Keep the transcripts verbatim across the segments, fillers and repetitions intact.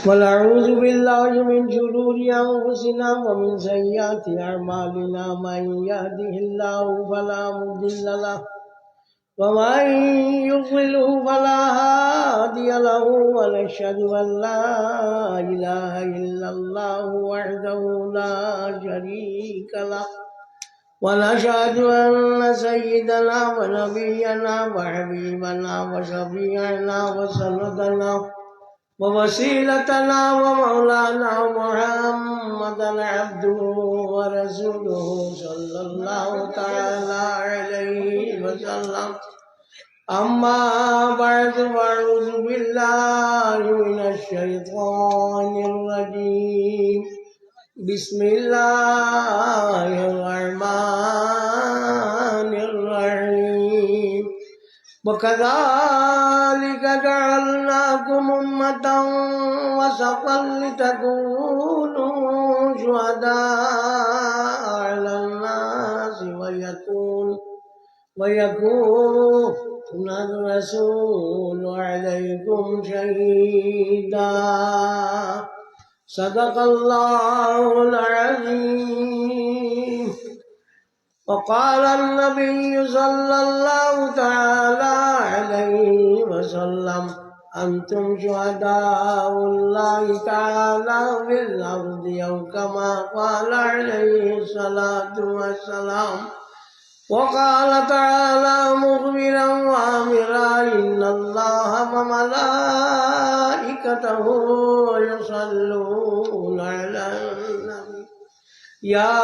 ونعوذ بالله من شرور أنفسنا ومن سيئات أعمالنا. من يهده الله فلا مضل له، ومن يضلله فلا هادي له، ونشهد أن لا إله إلا الله وحده لا شريك له، ونشهد أن سيدنا ونبينا وحبيبنا وشفيعنا وسندنا ووسيلتنا ومولانا محمدا عبده ورسوله صلى الله تعالى عليه وسلم. أما بعد، فأعوذ بالله من الشيطان الرجيم. بسم الله الرحمن الرحيم. وكذلك جعلناكم أمة وسطا لتكونوا شهداء على الناس ويكون ويكون الرسول عليكم شهيدا. صدق الله العظيم. وقال النبي صلى الله تعالى عليه وسلم: أنتم شهداء الله تعالى في الأرض، أو كما قال عليه الصلاة والسلام. وقال تعالى مخبرا وآمرا: إن الله وملائكته يصلون على النبي، يا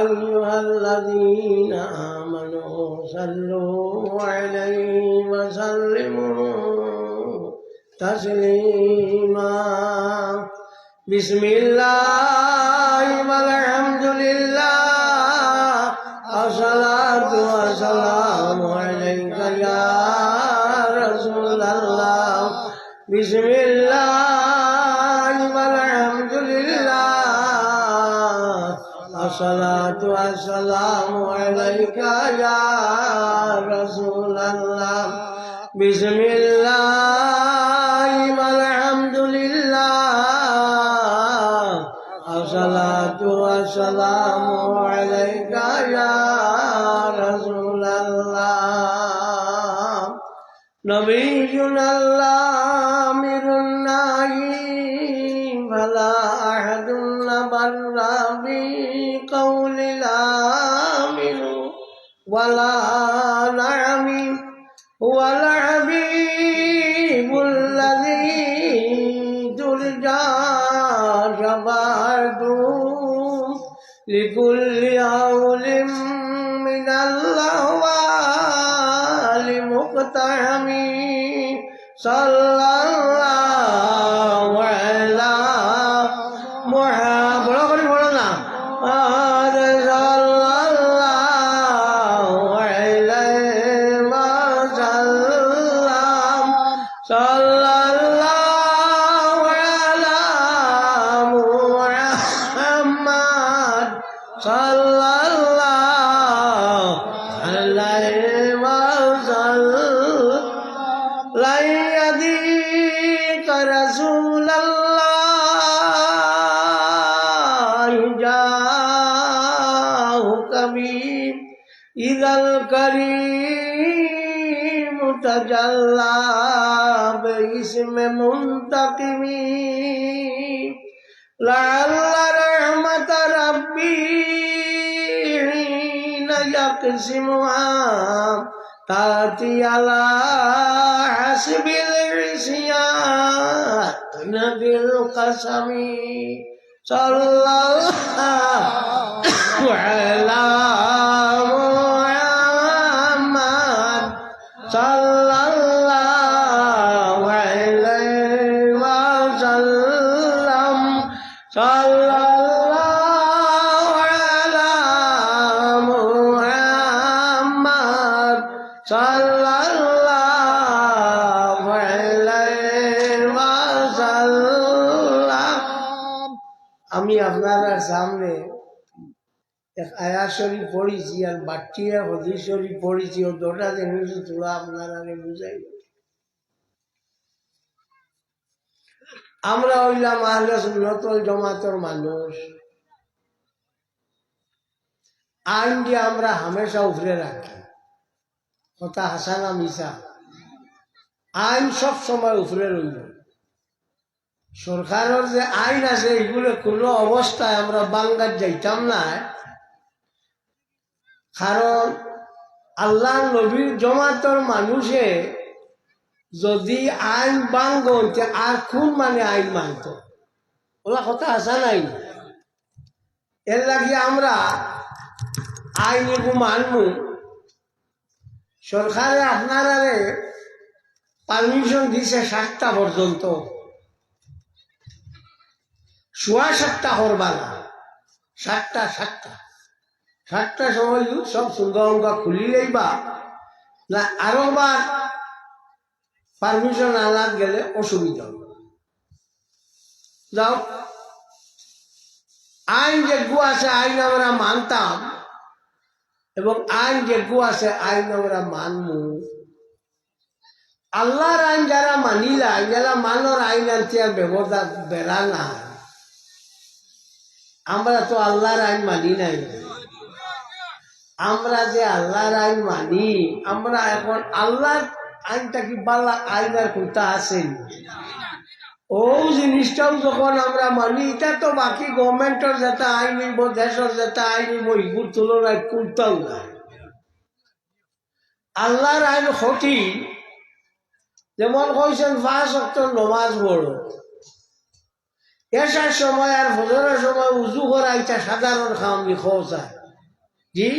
أيها الذين آمنوا صلوا عليه وسلموا تسليما. بسم الله والحمد لله، الصلاة والسلام عليك يا رسول الله. بسم الله والحمد لله، الصلاة والسلام عليك يا رسول الله. بسم الله والحمد لله، الصلاة والسلام عليك يا رسول الله. نبينا الآمر الناهي، فلا أحد أبر بقول الآمر ولا نعم، هو الحبيب الذي ترجى شفاعته لكل هول من الأهوال مقتحم. صلى الله على محمد، বড় করি বলো না। صلى الله عليه وسلم. صلى الله على محمد، صلى الله عليه وسلم. لن يضيق رسول الله جاهك به، إذا الكريم تجلى باسم منتقم. لعل رحمة ربي حين يقسمها تأتي على حسب العصيان بالقسم. صلى الله على محمد، صلى الله عليه وسلم. صلى الله على محمد، صلى الله عليه وسلم. আমি আপনারার সামনে এক আয়াত শরীফ পড়ছি আর বাট্টিয়া হাদিস শরীফ পড়ছি, ও দুটা জিনিস থুড়া আপনারারে বুঝাই। আমরা অইলাম আহলে সুন্নত ওয়াল জামাতর মানুষ। আইন দিয়া আমরা হামেশা উপরে রাখি। কথা হাছা না মিছা? আইন সব সময় উপরে রইল। সরকারর যে আইন আছে, এগুলো কোনো অবস্থায় আমরা ভাঙ্গাত যাইতাম না। কারণ আল্লাহর নবীর জমাতর মানুষে যদি আইন ভাঙ্গন, তে আর কোন মানে আইন মানতো? ওলা কথা হাছা নাই? এর লাগি আমরা আইন এগু মানমু। সরকারে আপনারারে পারমিশন দিছে সাতটা পর্যন্ত, সোয়া সাতটা করবা না, সাতটা, সাতটা, সাতটা সময় সব সুন্দর অঙ্গা খুলি লইবা, না আরো বার পারমিশন আনাত গেলে অসুবিধা হবে। যাও, আইন যেগু আছে আইন আমরা মানতাম, এবং আইন যেগু আছে আইন আমরা মানমু। আল্লাহর আইন যারা মানিলা, যারা মানর আইন আনতে আর ব্যবস্থা বেড়া না। আমরা তো আল্লাহর আইন মানি নাই। আমরা যে আল্লাহর আইন মানি, আমরা এখন আল্লাহর আইনটা কি বালা আইন আর কোনটা আছে? ও জিনিসটাও যখন আমরা মানি, এটা তো বাকি গভর্নমেন্টর যেটা আইন হইব, দেশর যেটা আইন হইব, এগুর তুলনায় কোনটাও না। আল্লাহর আইন কঠিন। যেমন কইছেন, পাঁচ ওয়াক্ত নমাজ পড়ো, এশার সময় আর ফজরের সময় উজু করা, এটা সাধারণ কাম নি, খোঁজা। জি,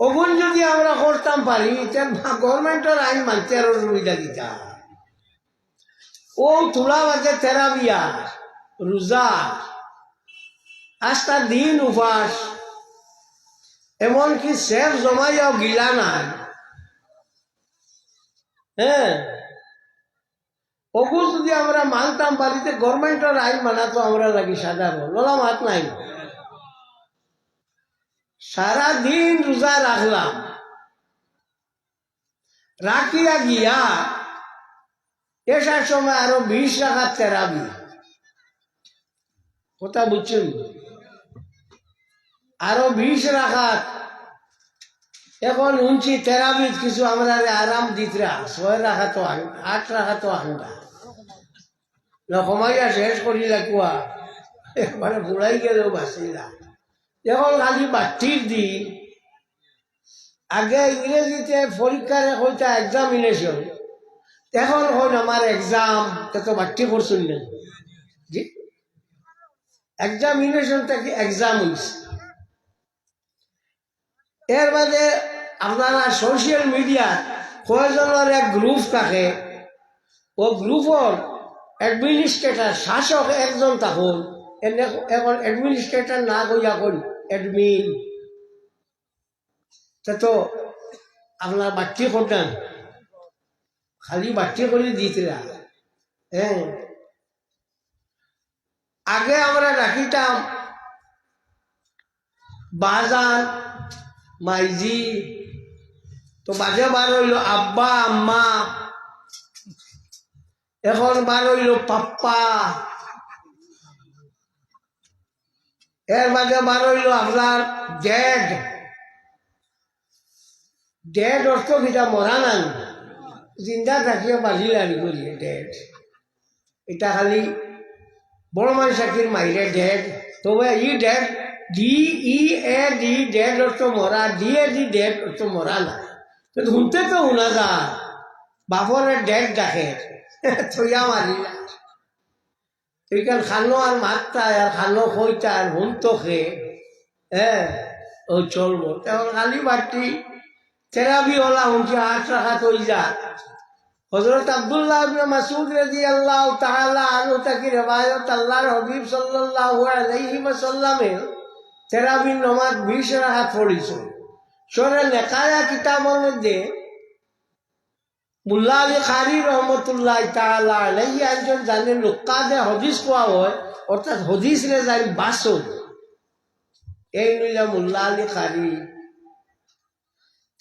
ওগুন যদি আমরা করতাম পারি, তে গভর্নমেন্টর আইন মানতে আর অসুবিধা কিতা? ও তুলা বাদে তেরাবিয়া, রোজা, আস্তা দিন উপাস, এমনকি সেফ জমাইয়াও গিলা নাই। হ্যাঁ, ওগু যদি আমরা মানতাম পারি, তে গভর্নমেন্টর আইন মানা তো আমরা লাগি সাধারণ, ওলা মাত নাই। সারা দিন রোজা রাখলাম, রাখিয়া গিয়া এশার সময় আরো বিশ রাকাত তেরাবি। কথা বুঝছইন? আরো বিশ রাকাত। এখন হুনছি তেরাবিত কিছু আমরারে আরাম দিতরা, ছয় রাকাত আন-, আট রাকাত আনবা। না কমাইয়া শেষ করি লাকুয়া, একবারে ফুরাই গেলেও বাঁচিলা। এখন খালি বাট্টির দিন। আগে ইংরেজিতে পরীক্ষারে কইতা এক্সামিনেশন, এখন কইন আমার এক্সাম। তে তো বাট্টি করছইন না? জি, এক্সামিনেশন থাকি এক্সাম হইছে। এর বাদে আপনারা সোশ্যাল মিডিয়া কয়জনের এক গ্রুপ থাকে, ও গ্রুপর অ্যাডমিনিস্ট্রেটর, শাসক একজন থাকইন, এনে এখন অ্যাডমিনিস্ট্রেটর না কইয়া কইন অ্যাডমিন। তে তো আপনার বাট্টি করতেন, খালি বাট্টি করি দিতরা। হ্যাঁ, আগে আমরা রাখিতাম বাজান, মাইজি, তো বাদে বার হইল আব্বা, আম্মা, এখন বার হইল পাপ্পা, এর বাদে বার হইল আপনার ড্যাড। ড্যাড অর্থ কিতা? মরা নাই, জিন্দা থাকিয়া বাজি লাড়ি করিয়ে ড্যাড। এটা খালি বড় মানুষ আকির মাইরে ড্যাড। তবে ই dad, D E A D, dad অর্থ মরা, ডি এ ডি, ড্যাড অর্থ মরা না। তো হুনতে তো হুনা যায়, বাপরে ড্যাড ডাকে, থইয়া মারি না। তুই কান খানো আর মারতা আর খানো কইতা আর হুনতো খে, হ্যাঁ, ও চলবো। তখন খালি বাট্টি তেরাবি ওলা হুনছে আট রাকাত হই যা। হযরত আব্দুল্লাহ ইবনে মাসউদ রাদিয়াল্লাহু তাআলা আনহু থাকি রেওয়ায়ত, আল্লাহর হাবিব সাল্লাল্লাহু আলাইহি ওয়াসাল্লামে তেরাবির নমাজ বিশ রাকাত পড়িছে। সরে নেকায়া কিতাবর মধ্যে মুল্লা আলী কারি রহমতুল্লাহ তাআলা আলাইহি একজন জানে নুক্কাদে হাদিস কোয়া হয়, অর্থাৎ হাদিসরে জানি বাসন। এই নইলা মুল্লা আলী কারি।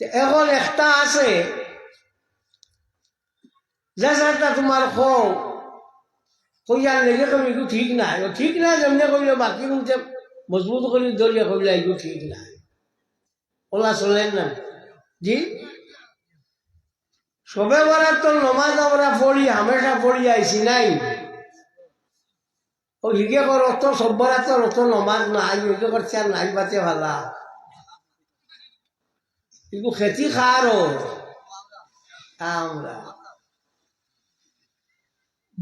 তে এখন একটা আছে, যে স্যারটা তোমার কও, কইয়ার লেগে কইল, "ইগু ঠিক নাই।" ও ঠিক নাই যেমনে কইল, বাকি উনতে মজবুত করি ধরিয়া কইল, "ইগু ঠিক নাই।" ওলা চলেন না। জি? শবে বরাতর নমাজ আমরা পড়ি, হামেশা পড়ি আইছি নাই? ও হিগে কর অত সব বরাতর অত নমাজ নাই, হিগে করছে আর নাই বাতে ভালা। কিন্তু খেতি খার ও আমরা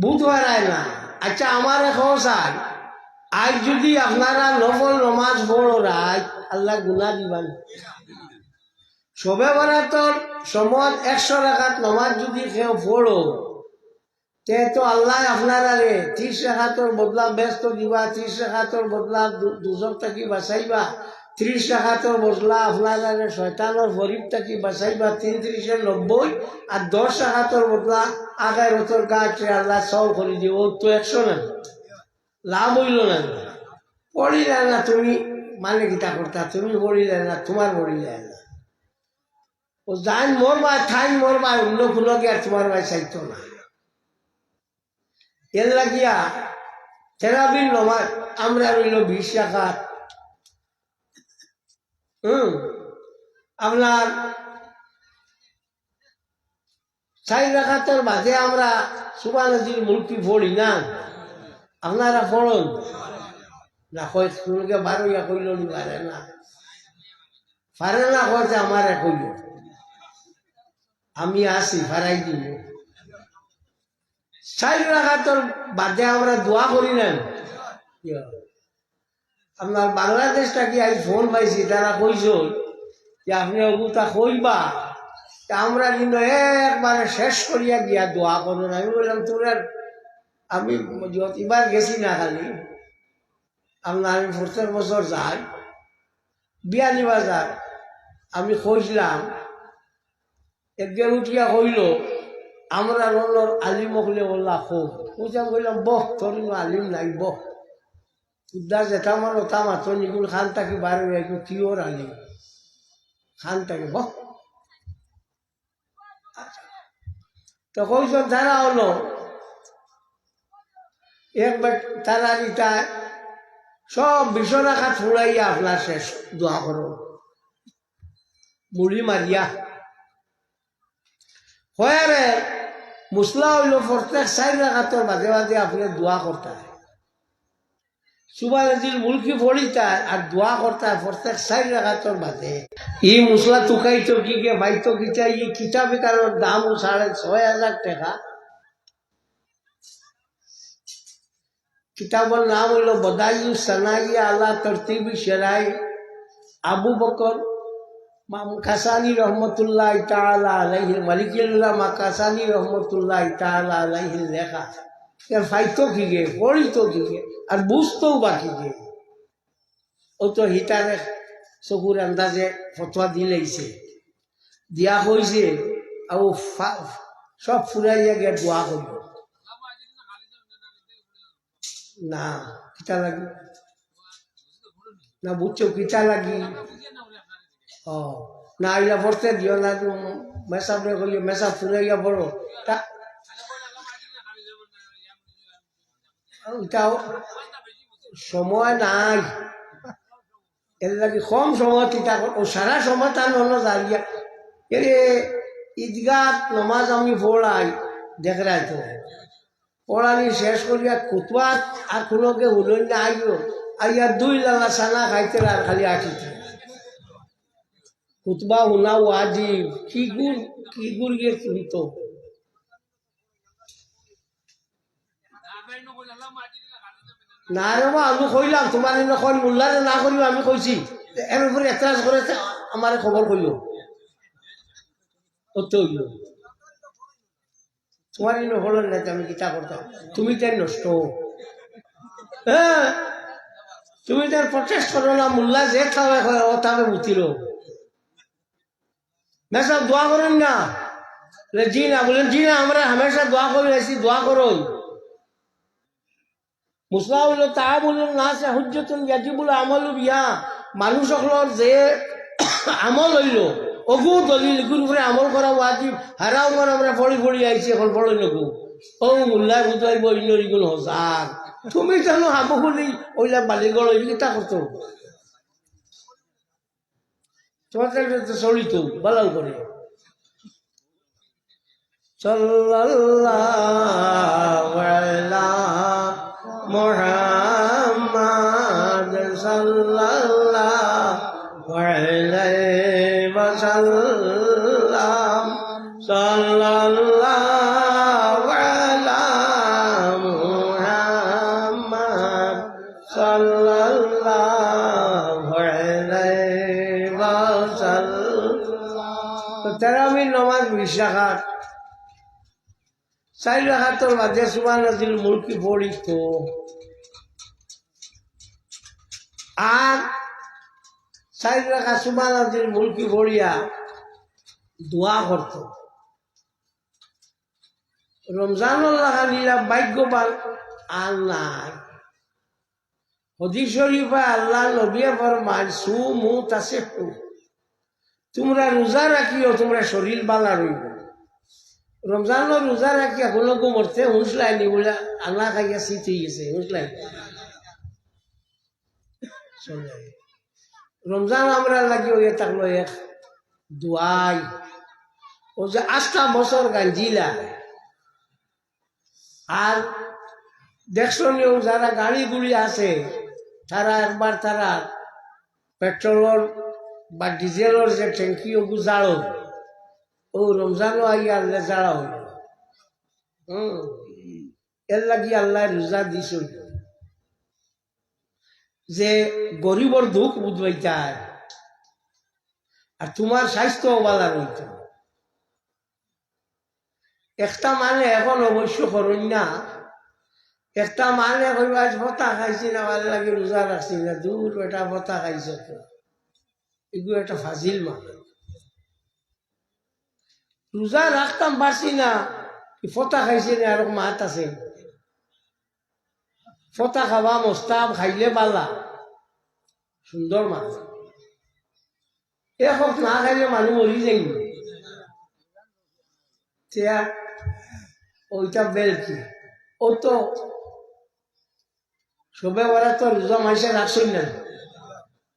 বুধ বারায় না। আচ্ছা, আমার এখন স্যার, আজ যদি আপনারা নফল নমাজ পড়ো রাত, আল্লাহ গুনা দিবান। শবে বরাতর সময় একশো রাকাত নমাজ যদি কেউ পড়ো, তে তো আল্লাহ আপনারারে ত্রিশ রাকাতর বদলা বেহেস্ত দিবা, ত্রিশ রাকাতর বদলা দু-, দুজখ থাকি বাঁচাইবা, ত্রিশ রাকাতর বদলা আপনারারে শয়তানর ফরিব থাকি বাঁচাইবা, তিন ত্রিশে নব্বই, আর দশ রাকাতর বদলা আখেরাতর গাছে আল্লাহ সওয়াব করি দিবা। ও তো একশো না, লাভ অইল না। পড়িলায় না তুমি, মানে কিতা করতা, তুমি পড়িলায় না, তোমার পড়িলায় না। ও যাইন মরবায়, থাইন মরবায়, অন্য কুনু গিয়া তোমার বায় চাইতো না। এর লাগিয়া তেরাবির নমাজ আমরা রইল বিশ রাকাত। হুম, আপনার চাইর রাকাতর বাদে আমরা সুবহানাল্লাহিল মুলকি পড়ি না, আপনারা পড়ইন না? কয়, কুনু গিয়া বারইয়া কইল নি, পারে না, পারে না কইতে আমারে কইল, আমি আছি, পারাই দিমু। চাইর রাকাতর বাদে আমরা দোয়া করি না? ইয়া। আপনার বাংলাদেশ থাকি আইজ ফোন পাইছি, তারা কইছইন যে আপনে অগুতা কইবা, তে আমরা কিন্তু একবারে শেষ করিয়া গিয়া দোয়া করইন। আমি কইলাম, তোমরা, আমি যত-, ইবার গেছি না খালি, আপনার আমি প্রত্যেক বছর যাই বিয়ানীবাজার, আমি কইছিলাম, একজন উঠিয়া কইল, আমরা রলর আলিম অকলে ওলা কও। কইতাম কইলাম, বহ, তোর ইনো আলিম নাই, বহ। উদ্দা যেতা মাতো অতা মাতো, নিগুল খান থাকি বার অইয়া একটু কিওর আলিম। খান থাকি, বহ। তো কইছইন তারা অইল, এক বেট-, তারা ইতা সব বিশ রাকাত ফুরাইয়া আপনার শেষ দোয়া করইন। মুড়ি মারিয়া। কয় রে, মুসলা অইল প্রত্যেক চাইর রাকাতর বাদে বাদে আপনে দোয়া করতা। সুবহানাল্লাহিল মুলকি পড়িতা আর দোয়া করতা প্রত্যেক চাইর রাকাতর বাদে। ই মুসলা তুকাইতো কিগে, পাইতো কিতা, ই কিতাবে কারোর দাম সাড়ে ছয় হাজার টেকা। কিতাবর নাম অইল বদাইউ সানাই আলা তরতিবি সেরাই আবু বকর মাকাসানি রহমতুল্লাহ তাআলা আলাইহি, মালিকুল উলা মাকাসানি রহমতুল্লাহ তাআলা আলাইহি লেখা। এর পাইতো কিগে, পড়িতো কিগে, আর বুঝতো বা কিগে। ও তো হিতারে চকুর আন্দাজে ফতোয়া দিলাইছে, দিয়া কইছে, আও ফা-, সব ফুরাইয়া গিয়া দোয়া করিও। না, কিতা লাগি? না বুঝছো কিতা লাগি? ও, না, ইলা পড়তে দিও না, তুমি মেসাবরে কইও, মেসাব ফুরাইয়া পড়ো। তা, ইটাও সময় নাই। এর লাগি কম সময় কিতা কর, ও সারা সময় তার মনো জারিয়া। এরে ঈদগাহ নমাজ আমি পড়াই, দেখরায় তো। পড়ানি শেষ করিয়া খুতবা আর কুনুকে হুনইন না আইও। আইয়া দুই লালা চানা খাইতে আর খালি আটিতে। খুতবা হুনা ওয়াজিব, কি গুণ, কি গুণ গিয়ে চিনত। না রে বা, আমি কইলাম, তুমার ইনো কইন মোল্লারে না করিও, আমি কইছি। এর উপরে এতরাজ করে আমারে খবর কইও। অত অইল। তুমার ইনো হলো না, আমি কিতা করতাম? তুমি তাই নষ্ট। হ্যাঁ, তুমি তাই প্রটেস্ট করো না, মোল্লা যে থাকবে, ও থাকবে বুঝিল। মেসাব দোয়া করইন না। বলে, "জি না।" বলেন, "জি না, আমরা হামেশা দোয়া করি আছি, দোয়া করইন।" মুসলা অইল, "তাআমুলুন নাসে হুজ্জাতুন ইয়াজিবুল আমালু বিহা।" মানুষ অকলর যে আমল অইল, অগু দলিল, ইগুর উপরে আমল করা ওয়াজিব। হারা উমর আমরা পড়ি পড়ি আইছি, অখন পড়ইন অগু। ও মুল্লা বুঝাইব ইন্নরিগুন হাজার। তুমি জানো হাবু খুলি ওইলা বালিগড় ওই কিতা করতো? তোমার কাছে তো চলিত বালাও করে। সাল্লাল্লাহু আলা মুহাম্মদ সাল্লাল্লাহু আলাইহি ওয়াসাল্লাম। সাল্লাল্লাহু আলা মুহাম্মদ সাল্লাল্লাহু আলাইহি ওয়াসাল্লাম। তো তারাবির নামাজ বিশ রাকাত, চাইর রাকাতর মাঝে সুবহানাল্লাহিল মুলকি পড়িতো। আর চাইর রাকাত সুবহানাল্লাহিল মুলকি পড়িয়া দোয়া করতো। রমজানর লাখান ইলা ভাগ্যবান আর নাই। হাদিস শরীফে আল্লার নবীয়ে ফরমাইন, "সুমু তাসিহু।" তুমরা রোজা রাখিও, তুমরা শরীর বালা রইবো। রমজানর রোজা রাখিয়া কুনুগু মরতে হুঁশ লাইনি বুলে আল্লা খাইয়া শীত অইগেছে, হুঁশ লাইনি। রমজান আমরার লাগি অইয়া থাকলো এক দোয়াই। ও যে আষ্টা বছর গাঞ্জিলা, আর দেখছো নি, ও যারা গাড়ি গুড়ি আছে, তারা একবার তারা পেট্রোলর বা ডিজেলর যে ট্যাঙ্কি ওগু জাড়ো, ও রমজানও আইয়া আনলে জাড়া অইবো। হুম, এর লাগি আল্লায় রোজা দিছইন যে গরিবর দুখ বুঝবাইতায়, আর তুমার স্বাস্থ্য বালা রইতো। একটা মানে এখন অবশ্য করইন না, একটা মানে কইবা, "আজ ফতা খাইছি না, ভালা লাগি রোজা রাখছি না।" দূর বেটা, ফতা খাইছ তো, এগু একটা ফাজিল মানে। রোজা রাখতাম পারছি না, কি ফতা খাইছি না, এরকম মাত আছে। ফতা খাওয়া মোস্তাহাব, খাইলে বালা, সুন্দর মাত। এক হক না খাইলে মানুষ মরি যাইব। তে ওইটা বেল কি? ও তো সবে ওরা তো রোজা মাইসে রাখছইন না,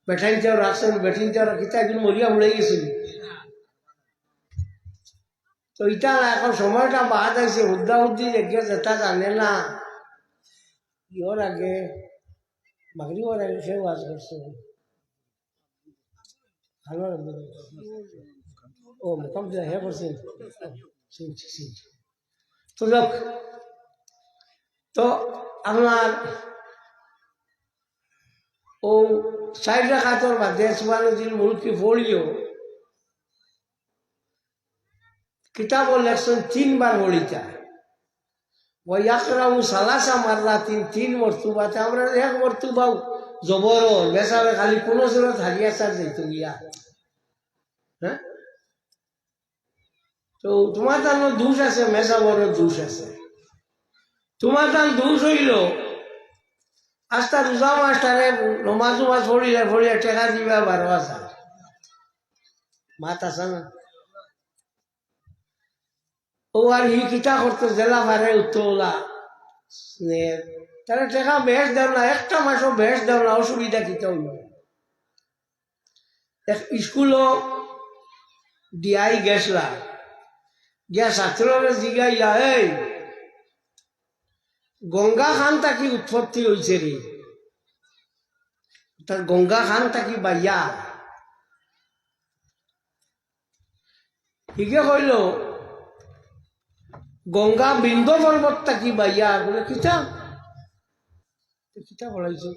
বেটাইনতেও রাখছইন, বেটিনতেও রাখ-, কিতা একদিন মরিয়া উড়াই গেছিল। তো ইটা না, এখন সময়টা বাদ আইছে, হুদ্দা হুদ্দি দেখে যেটা জানে না, ইয়র আগে, মাগরিবর আগে সে ওয়াজ করছে। ভালো লাগবে। ও, মোকাম দিয়া হে করছে। শুনছি, শুনছি। তো যাক, তো আপনার ও চাইর রাকাতর বাদে সুবহানাল্লাহিল মুলকি পড়িও, কিতাবো লেখছইন তিনবার পড়িতা। ওয়া ইয়াকরাউ সালাসা মাররাতিন, তিন মর্তুবাতে, আমরা এক মর্তুবাও জবর, মেসাবে খালি কোন সুরত হারিয়া সার যাইতো গিয়া। হ্যাঁ? তো তোমার তার দোষ আছে, মেসাবরও দোষ আছে। তোমার তার দোষ অইলো, আস্তা রোজা মাস্টারে নমাজ উমাজ পড়িলে পড়িয়া টেকা দিবা বারো হাজার। মাত আছে না? ও আর হি কিতা করতে জেলা পারে উত্তরলা। তারা টেকা বেশ দেও না, একটা মাসও বেশ দেও না, অসুবিধা কিতা অইলো? এক স্কুলো ডিআই গেছলা, গিয়া ছাত্ররে জিগাইলা, "এই, গঙ্গা খান থাকি উৎপত্তি অইছে রে, তার গঙ্গা খান থাকি বাইয়া?" হিগে কইল, "গঙ্গা বিন্ধ্য পর্বত থাকি বাইয়া।" বলে, "কিতা? তো কিতা পড়াইছো?"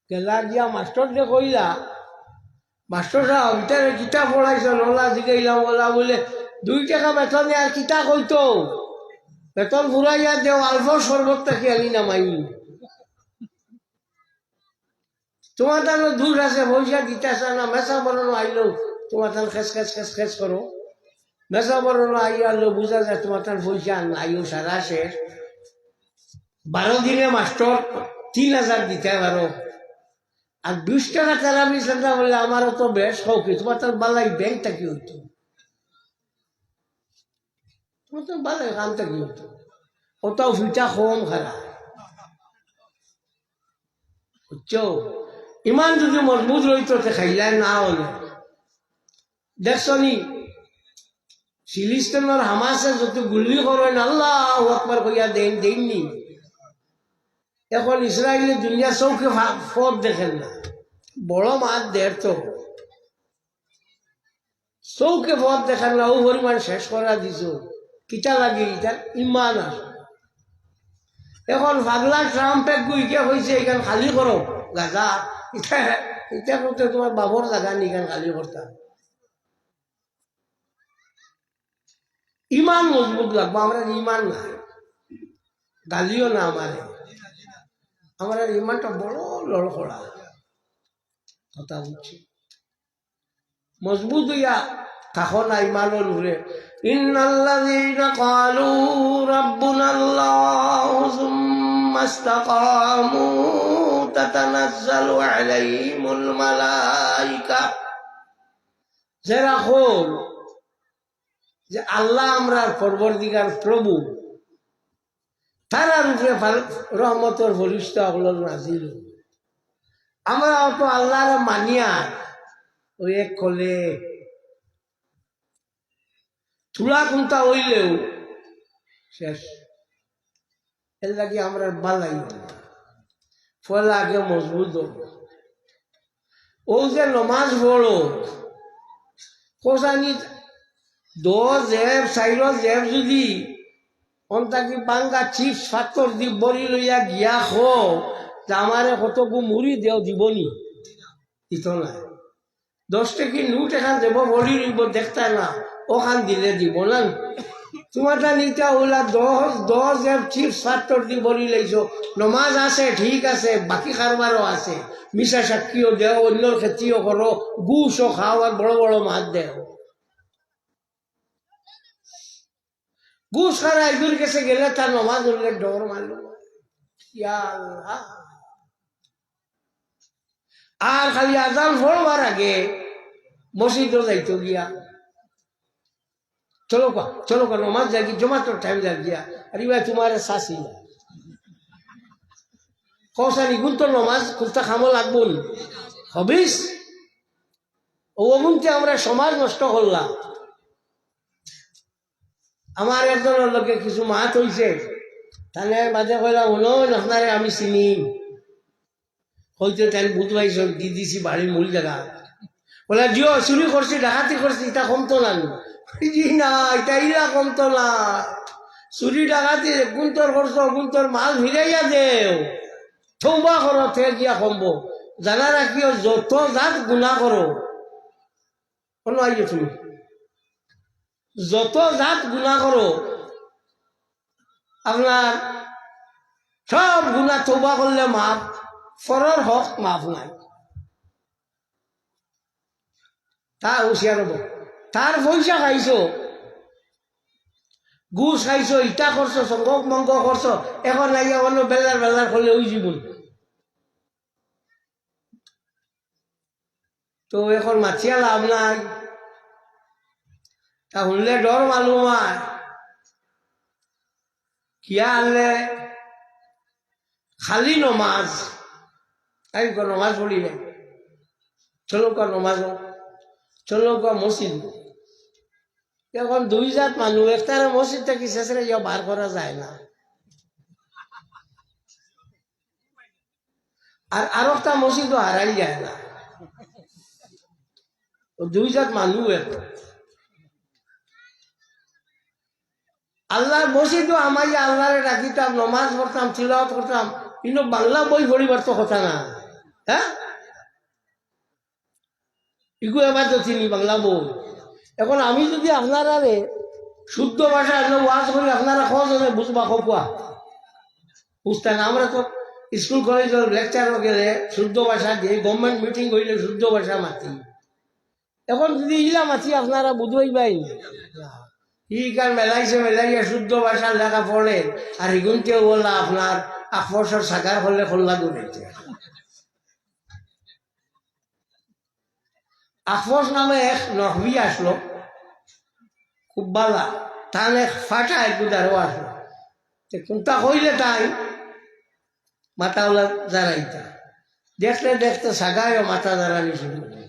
গেলা গিয়া মাস্টররে কইলা, "মাস্টর সাব, ইতারে কিতা পড়াইছো?" নলা জিগাইলাম, ওলা বলে, "দুই টেকা বেতনে আর কিতা কইতো? বেতন ফুরাইয়া দেও, আলফর শরবত থাকি আনি নামাই।" তোমার তানো দোষ আছে, পয়সা দিতা চায় না, মেসাবরও আইলো, তোমার তান খেস খেস খেস খেস করো। মেসাবরও আইয়া আনলো, বুঝা যায় তোমার তান পয়সা নাইও, সারা শেষ। বারো দিনে মাস্টর তিন হাজার দিতা পারো, আর বিশ টেকা তারাবি চান্দা বললে আমারও তো বেশ, কও কি, তোমার তান বালাই ব্যাংক থাকি অইতো। তোমার তো ভালো কাম তো কিন্তু, ওটাও ফিটা কম খারাপ, বুঝছো? ইমান যদি মজবুত রইতো, তে খাইলায় না অইলে। দেখছো নি, ফিলিস্তিনর হামাসে যত গুলি করইন, আল্লাহু আকবার কইয়া দেইন, দেইন নি। এখন ইসরায়েলে দুনিয়া চউখে ফা-, পথ দেখের না, বড় মাত দের তো, চউখে পথ দেখের না, অউ পরিমাণ শেষ করা দিছো। কিতা লাগে ইটা? ইমান আর। এখন পাগলা ট্রাম্প এক গুইকে কইছে, "ইখান খালি করো, গাজা।" ইটা, ইটা করতে তোমার বাপর জাগা নি, ইখান খালি করতা। ইমান মজবুত লাগবো, আমরার ইমান নাই। গালিও না আমারে, আমরার ইমানটা বড় লড়খড়া। কথা বুঝছি? মজবুত অইয়া থাকো না ইমানর উপরে। ইন্নাল্লাযীনা ক্বালু রাব্বুনাল্লাহু সুম্মা ইসতাকামু তাতানাজ্জালু আলাইহিমুল মালাইকা। যেরা কইন যে আল্লাহ আমরার পরওয়ারদিগার প্রভু, তারার উপরে ফাল-, রহমতর ফিরিস্তা অকল নাজিল অইন। আমরা অত আল্লাহরে মানিয়ার, অউ এক কলে থুড়া কুন্তা অইলেউ শেষ। এর লাগি আমরার বালাই অয় না। পয়লা আগে মজবুত অইবো। অউ যে নমাজ পড়ো, কোসানি দশ জেব, চাইরো জেব যদি অন থাকি ভাঙ্গা চিপস ফাত্তর দি ভরি লইয়া গিয়া কও যে আমারে কতগু মুড়ি দেও, দিবো নি? দিতো নায়। দশ টেকি নোট এখান দেবো, ভরি লইবো, দেখতায় না, অখান দিলে দিবো না। তোমারটা নিতা অইলা দশ, দশ জেব চিপস ফাত্তর দি ভরি লইছো, নমাজ আছে, ঠিক আছে, বাকি কারবারও আছে, মিছা সাক্ষীও দেও, অইন্যর খেতিও করো, ঘুষও খাও আর বড় বড় মাত দেও। ঘুষ খারা ইগুর গেছে গেলে তার নমাজ অইলে ডর মালুম। ইয়া আল্লাহ। আর খালি আজান পড়বার আগে মসজিদো যাইতো গিয়া, "চলো কা, চলো কা, নমাজ যাই গি, জমাতর টাইম যাই গিয়া।" আরে ভাই, তোমারে শাসি না। কওছানি, ইগুন তো নমাজ কুন্তা কামো লাগবো নি। হবিস? অউ অগুনতে আমরা সমাজ নষ্ট করলাম। আমার একজনর লগে কিছু মাত অইছে, তানে মাঝে কইলাম, "হুনো, আপনারে আমি চিনি।" কইতে তাইন বুঝ পাইছইন, দি দিছি বাড়ির মূল জাগা। বলে, "জিও, চুরি করছি, ডাকাতি করছি, ইটা কমতো না নি?" জি না, ইটা ইলা কমতো না। চুরি ডাকাতি গুন্তর করছো, গুন্তর মাল ফিরাইয়া দেও। তওবা করো, তে গিয়া কমবো। জানা রাখিও, যত জাত গুনা করো, অনো আইও তুমি। যত জাত গুনা করো, আপনার সব গুনা তওবা করলে মাফ, পরর হক মাফ নাই। তা হুঁশিয়ার অইবো। তার পয়সা খাইছো, ঘুষ খাইছো, ইটা করছো, সঙ্গ মঙ্গ করছো, এখন আইয়া অনো বেলার বেলার করলে অই জীবন। তো এখন মাতিয়া লাভ নাই, তা হুনলে ডর মালুম অয়। কিয়া আনলে খালি নমাজ, তাই কর নমাজ পড়ি নাই, চলো কর নমাজ, চলো কর মসজিদ। এখন দুই জাত মানুষ, একটারে মসজিদ থাকি শেষরে ইয়া বার করা যায় না, আর আরোকটা মসজিদও হারাই যায় না। ও দুই জাত মানুষ এখন। আল্লাহর মসজিদও হামাইয়া আল্লাহরে ডাকিতাম, নমাজ পড়তাম, তিলাওয়াত করতাম, কিন্তু বাংলা বই পড়িবার তো কথা না, হ্যাঁ? ইগু এবার তো চিনি বাংলা বই। এখন আমি যদি আপনারারে শুদ্ধ ভাষা এনে ওয়াজ করি, আপনারা কয়জনে বুঝবা, কউক্কা? বুঝতা না। আমরা তো স্কুল কলেজর লেকচারও গেলে শুদ্ধ ভাষা দিয়া, গভর্নমেন্ট মিটিং অইলে শুদ্ধ ভাষা মাতি। এখন যদি ইলা মাতি, আপনারা বুঝবায় নি। ই কার মেলাইছে, মেলাইয়া শুদ্ধ ভাষা লেখা পড়ে, আর ইগুনতে ওলা আপনার আকফসর সাগার করলে খোল্লা দূর হইতে। আকফস নামে এক নহবি আসলো, খুব বালা। তান এক ফাটা এক গুদারও আছে। তে কুনটা কইলে তাই মাথা ওলা জারাইতা। দেখতে দেখতে সাগাইও মাথা জারানি শুরু করে।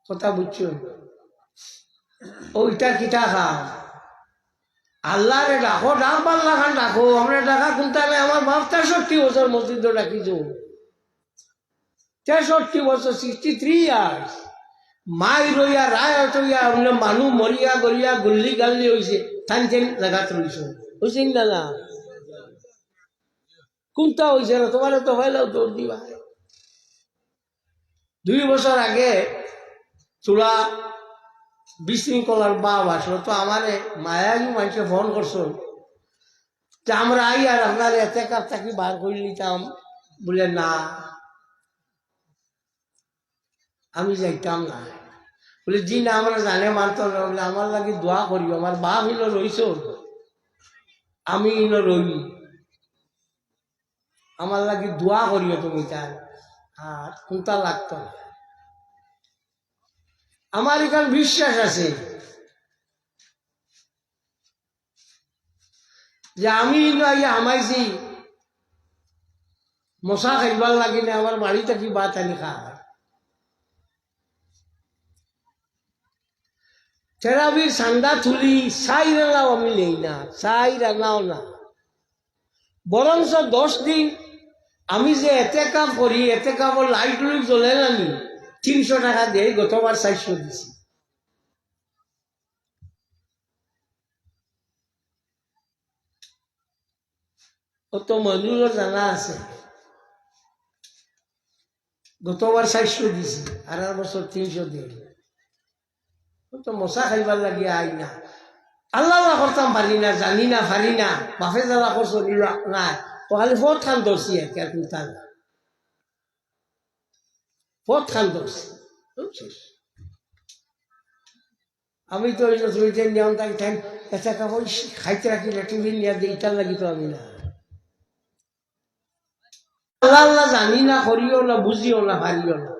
কথা বুঝছো? ও ইটা কিতা খাম? আল্লাহরে ডাকো, ডাক বাল্লা খান ডাকো। আমরা ডাকা কুনটা নাই, আমার বাপ তেষট্টি বছর মসজিদো ডাকি তো। তেষট্টি বছর, সিক্সটি থ্রি ইয়ার্স। মাই রইয়া, রায় হইয়া, অন্য মানু মরিয়া, গলিয়া, গুল্লি গাল্লি হইছে, তান তেন জাগাত রইছে। হইছে না, না? কুনটা হইছে না? তোমারে তো হইলেও দৌড় দিবা। দুই বছর আগে থুড়া বিশৃঙ্খলার ভাব আসলো, তো আমারে মায়াবী মানুষে ফোন করছইন যে, "আমরা আইয়ার আপনার এতেকাফ থাকি বার করি নিতাম।" বলে, "না, আমি যাইতাম না।" বলে, "জি না, আমরা জানে মানতাম না।" বলে, "আমার লাগি দোয়া করিও, আমার বাপ ইনো রইছইন, আমি ইনো রই।" আমার লাগি দোয়া করিও তুমি তার। আর কুনটা লাগতো না। আমার ইখান বিশ্বাস আছে যে আমি ইনো আইয়া হামাইছি, মশা খাইবার লাগি না, আমার বাড়ি থাকি ভাত আনি খায়। তেরাবির চান্দা তুলি, চাইর আনাও আমি নেই না, চাইর আনাও না। বরঞ্চ দশ দিন আমি যে এতেকাফ করি, এতেকাফর লাইট লুইট জ্বলে না নি, তিনশো টাকা দেই, গতবার চাইরশো দিছি। অত মজুরও জানা আছে। গতবার চাইরশো দিছি, আর আর বছর তিনশো দিই। অত মশা খাইবার লাগি আই না। আল্লাহ আল্লাহ করতাম পারি না, জানি না, পারি না। বাপে জ্বালা করছো, নিলা নাই। তো খালি ফথ খান ধরছি আর কি, আর কুনটা না। ফথ খান ধরছি। বুঝছিস? আমি তো ওই যে তুমি যে নিয়ম তাই টাইম, এটা কাপড় খাইতে রাখি না, টিফিন নিয়ে দিয়ে ইটার লাগি তো আমি না। আল্লাহ আল্লাহ জানি না, করিও না, বুঝিও না, পারিও না।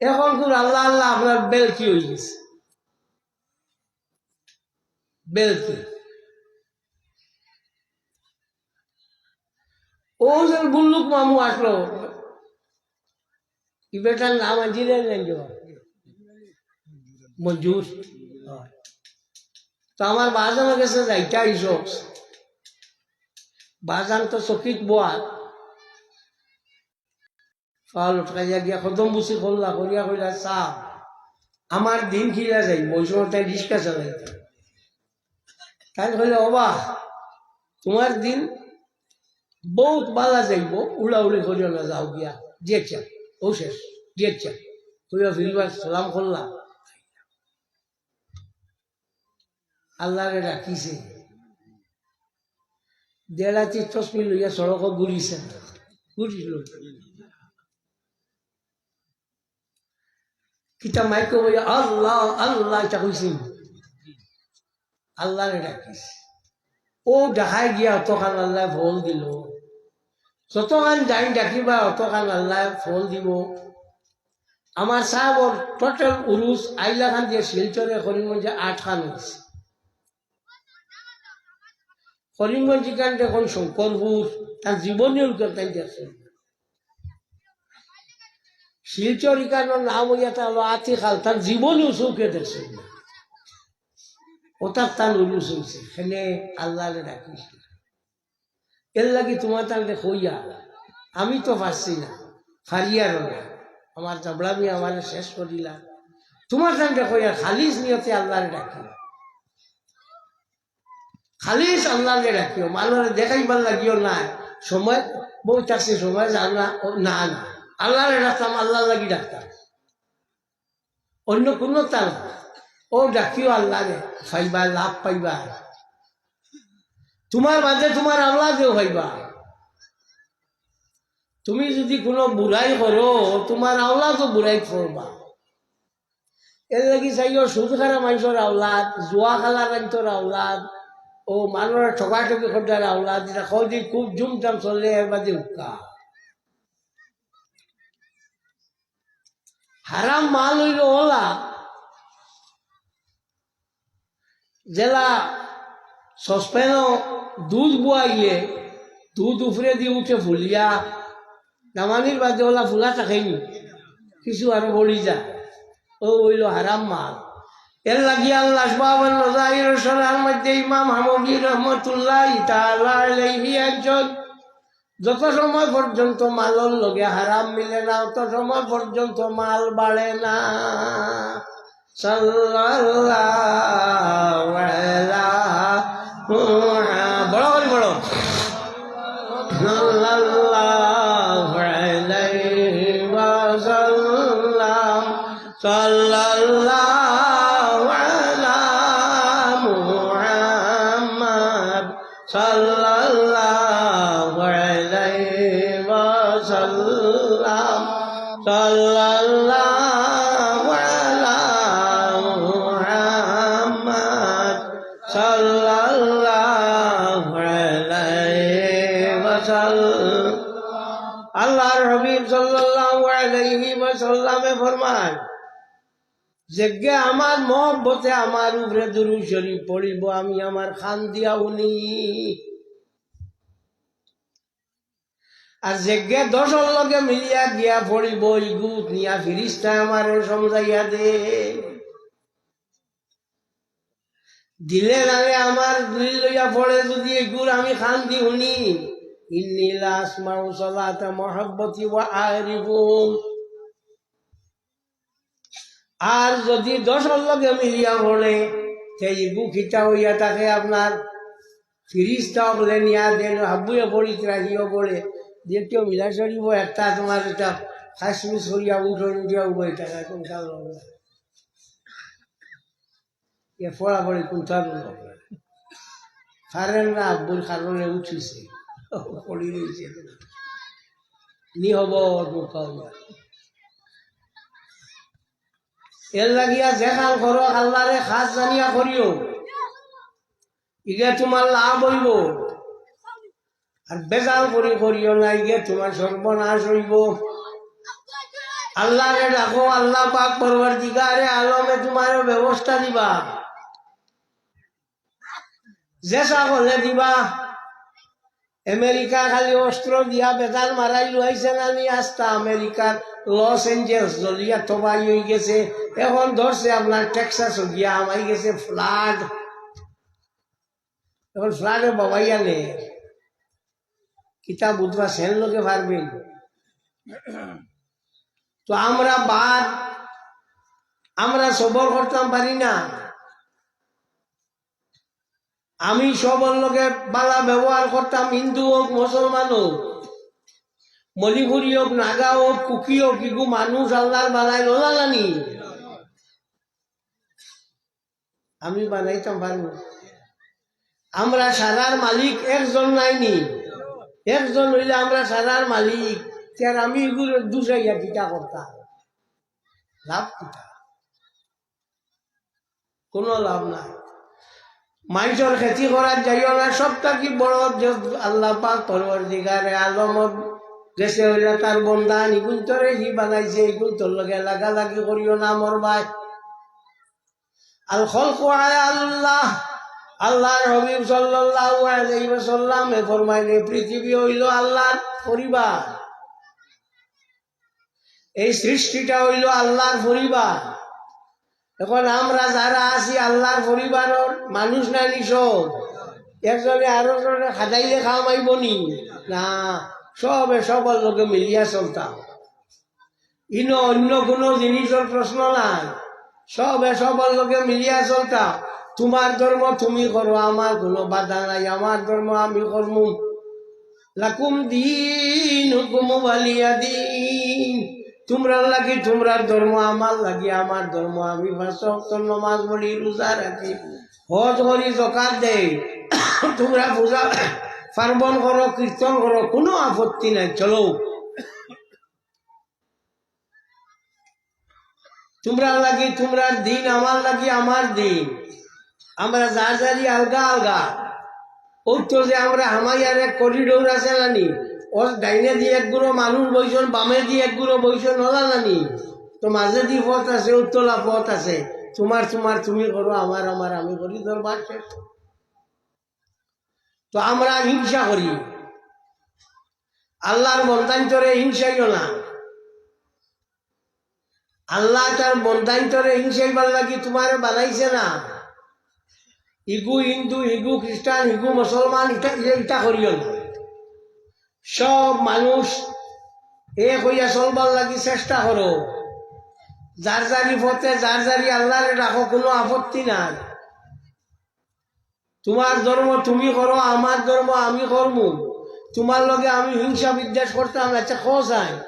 এখন কোন আল্লাহ আল্লাহ আপনার বেল কি হয়ে গেছে? বেল কি? ও যে বুল্লুক মামু আসলো, ই বেটার নাম আনছিলেন না যে? মঞ্জুর। তো আমার বাজান গেছে যাইতা আইসো। বাজান তো চকিত বওয়া। ফাল উঠাইয়া গিয়া কদম বুসি করলা, করিয়া কইলা, "সাব, আমার দিন কিলা যাইব?" ওই সময় তাই রিক্সা চালাইতা। তাই কইলা, "ওবা, তোমার দিন বহুত বালা যাইব, উড়াউড়ি করিও না, যাও গিয়া।" "জি আচ্ছা।" ও শেষ। "জি আচ্ছা।" কইয়া ফিরবার সালাম করলা। আল্লাহরে ডাকিছে। দেড় রাতি তসবি লইয়া সড়কো ঘুরিছে না। ঘুরিল। কিতা মাইকো বইয়া আল্লাহ, আল্লাহ, ইটা কইছে। আল্লাহরে ডাকিছে। ও ডাকায় গিয়া অতখান আল্লাহ ফল দিল। যতখান যাইন ডাকিবা, অতখান আল্লাহ ফল দিব। আমার সাবর টোটাল উরুস আইলাখান দিয়া শিলচরে করিমগঞ্জে আটখান হইছে। করিমগঞ্জ ইখান এখন শঙ্করপুর, তান জীবনেও ইখান তাইন দেখছইন না। শিলচর ইখানর নাম হইয়া তা হলো আতিখাল, তান জীবনেও চউখে দেখছইন না। ওটার তান উরুস হইছে, এখানে আল্লাহরে ডাকিস। এর লাগি তোমার তানরে কইয়া, আমি তো পারছি না, পারিয়ার না, আমার জাবড়ামি আমারে শেষ করিলা। তোমার তানরে কইয়া খালিস নিয়তে আল্লাহরে ডাকিও, খালিস আল্লাহরে ডাকিও, মানুষরে দেখাইবার লাগিও না। সময় বউ থাকছে, সময় যাও না, ও না, না, আল্লাহরে ডাকতাম, আল্লাহর লাগি ডাকতাম। অন্য কোনো তাল না। ও ডাকিও আল্লাহরে, পাইবা, লাভ পাইবা। তোমার বাদে তোমার আওলাদেও পাইবা। তুমি যদি কোনো বুরাই করো, তোমার আওলাদও বুরাই করবা। এর লাগি চাইও সুদ খারা মানুষর আওলাদ, জুয়া খেলা রাইন্তর আওলাদ, ও মানুষরে ঠকাঠকি করতার আওলাদ, ইটা কয়দিন খুব জুমজাম চলে, এর বাদে উক্কা। হারাম মাল অইলো অলা, যেলা সসপ্যানো দুধ বুয়াইলে দুধ উপরেদি উঠে ফুলিয়া, নামানির বাদে অলা ফুলা থাকেনি, কিছু আরো বড়ি যায়, অউ অইলো হারাম মাল। এরলাগি আল্লাহ সুবহানাহু ওয়া তাআলার শরহর মধ্যে ইমাম হামবি রহমতুল্লাহি তাআলা আলাইহি আনছইন, যত সময় পর্যন্ত মালর লগে হারাম মিলে না, অত সময় পর্যন্ত মাল বাড়ে না। সাল্লাল্লাহু আলা মুহা-, বড় করি বলো। সাল্লাল্লাহু আলাইহি ওয়াসাল্লাম। সাল্লাল্লাহু আলা মুহাম্মদ। সাল্লাল্লাহু আলাইহি ওয়াসাল্লাম। সাল্লাল্লাহু আলা মুহাম্মদ। সাল্লাল্লাহু আলাইহি ওয়াসাল্লাম। আল্লাহর হাবিব সাল্লাল্লাহু আলাইহি ওয়াসাল্লামে ফরমায়, যেগে আমার মহব্বতে আমার উপরে দুরূদ শরীফ পড়িবো, আমি আমার কান দিয়া হুনি। আর যেগে দশর লগে মিলিয়া গিয়া পড়িবো, ইগু নিয়া ফিরিস্তায় আমারে সমঝাইয়া দে। দিলে নালে আমার দিল লইয়া পড়ে যুদি ইগুর আমি কান দি হুনি। ইন্নী লা আসমাউ সালাতা মুহাব্বতি ওয়া আরিফুহুম। আর যুদি দশর লগে মিলিয়া পড়ে, তে ইগু কিতা অইয়া থাকে আপনার ফিরিস্তা অকলে নিয়া দেন, হাবুয়ে পড়ি, ত্রাহিও পড়ে, যে কেউ মিলা শরীফ একটা তোমার এটা খাসমুস করিয়া উঠো, উঠিয়া উঠে থাকে, কোন কারণ হবে? এ পড়াপড়ি কোন কারণ হবে? কারেন্ট না হাবুর কারণে উঠিছে, পড়ি রইছে। নি হব, বোকা হইয়া। এরলাগিয়া যে কাম করো, আল্লাহরে খাস জানিয়া করিও, ইগে তোমার লাভ অইবো। আর বেজাল করি করিও না, ইগে তোমার সর্বনাশ অইবো। আল্লাহরে ডাকো, আল্লাহ পাক পরওয়ারদিগারে আলমে তোমারে ব্যবস্থা দিবা। যেছা করলে দিবা। আমেরিকা খালি অস্ত্র দিয়া বেজাল মারাই লইছে না নি? আস্তা আমেরিকার লস এঞ্জেলস জ্বলিয়া তবাই অই গেছে। এখন ধরছে আপনার টেক্সাসও গিয়া হামাই গেছে ফ্লাড। এখন ফ্লাডে বাবাইয়া নে। কিতা বুঝবা, সেন লোকে পারবেন। তো আমরা বাদ, আমরা সবর করতাম পারি না। আমি সবর লগে বালা ব্যবহার করতাম, হিন্দু হোক, মুসলমান হোক, মণিপুরি হোক, নাগা হোক, কুকি হোক, ইগু মানুষ আল্লাহর বানাইল, অলা নানি? আমি বানাইতাম পারমু? আমরা সারার মালিক একজন নাইনি? একজন অইলে আমরা সারার মালিক, তে আর আমি ইগুরে দুষাইয়া কিতা করতাম? লাভ কিতা? কোনো লাভ নাই। মাইনষর ক্ষতি করার যাইও না, সব থাকি বড় যে আল্লাহ পাক পরওয়ারদিগারে আলম গেছে অইলা তার বন্দা, ইগুন্তরে হি বানাইছে, ইগুন্তর লগে লাগালাগি করিও না, মরবায়। আল খলকু আয়ালুল্লাহ, আল্লাহর হাবিব সাল্লাল্লাহু আলাইহি ওয়াসাল্লামে ফরমাইলে, পৃথিবী অইলো আল্লাহর পরিবার, এই সৃষ্টিটা অইলো আল্লাহর পরিবার। এখন আমরা যারা আছি আল্লাহর পরিবারর মানুষ নানি সব? একজনে আরো জনে খাদাইলে কাম আইবো নি? না, সবে সবর লগে মিলিয়া চলতাম। ইনো অন্য কোনো জিনিসর প্রশ্ন নাই, সবে সবর লগে মিলিয়া চলতাম। তোমার ধর্ম তুমি করো, আমার কোনো বাধা নাই, আমার ধর্ম আমি করমু। লাকুম দীনুকুম ওয়ালিয়া দীন। তোমরার লাগি তোমরার ধর্ম, আমার লাগি আমার ধর্ম। আমি পাঁচ ওয়াক্ত নামাজ পড়ি, রোজা রাখি, হজ করি, যাকাত দেই। তোমরা পূজা পার্বণ করো, কীর্তন করো, কোনো আপত্তি নাই। চলো, তোমরার লাগি তোমরার দিন, আমার লাগি আমার দিন। আমরা যার যারি আলগা আলগা। অউ তো যে আমরা হামাইয়ার এক করিডোর আছে নানি, ওর ডাইনে দি এক গুঁড়ো মানুষ বইছইন, বামে দি এক গুঁড়ো বইছইন, অলা নানি? তো মাঝেদি পথ আছে, উত্তলা পথ আছে। তুমার তুমার তুমি করো, আমার আমার আমি করি, দরবার শেষ। তো আমরা হিংসা করি, আল্লার বন্দাইন্তরে হিংসাইও না। আল্লায় তার বন্দাইন্তরে হিংসাইবার লাগি তুমারে বানাইছে না। ইগু হিন্দু, হিগু খ্রিস্টান, হিগু মুসলমান, ইটা, ইটা, ইটা করিও না। সব মানুষ এক অইয়া চলবার লাগি চেষ্টা করো। যার যারি পথে, যার যারি আল্লারে রাখো, কুনু আপত্তি নাই। তুমার ধর্ম তুমি করো, আমার ধর্ম আমি করমু। তুমার লগে আমি হিংসা বিদ্বেষ করতাম না। আচ্ছা, কও চাই,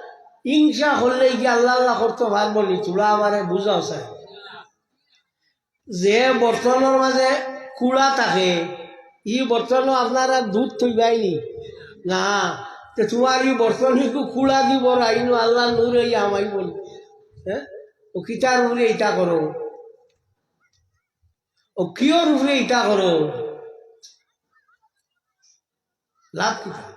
হিংসা করলে কি আল্লা আল্লা করতো পারবো নি? তুলা আমারে বুঝাও চাই। যে বর্তনর মাঝে কুড়া থাকে, ই বর্তনও আপনারা দুধ থইবাই নি? না। তে তুমার ই বর্তন একটু কুড়া দি ভরাইনু, আল্লার নূরে ই হামাইবো নি। হ্যাঁ? ও কিতার উপরে ইটা করো? ও কিওর উপরে ইটা করো? লাভ কিতা?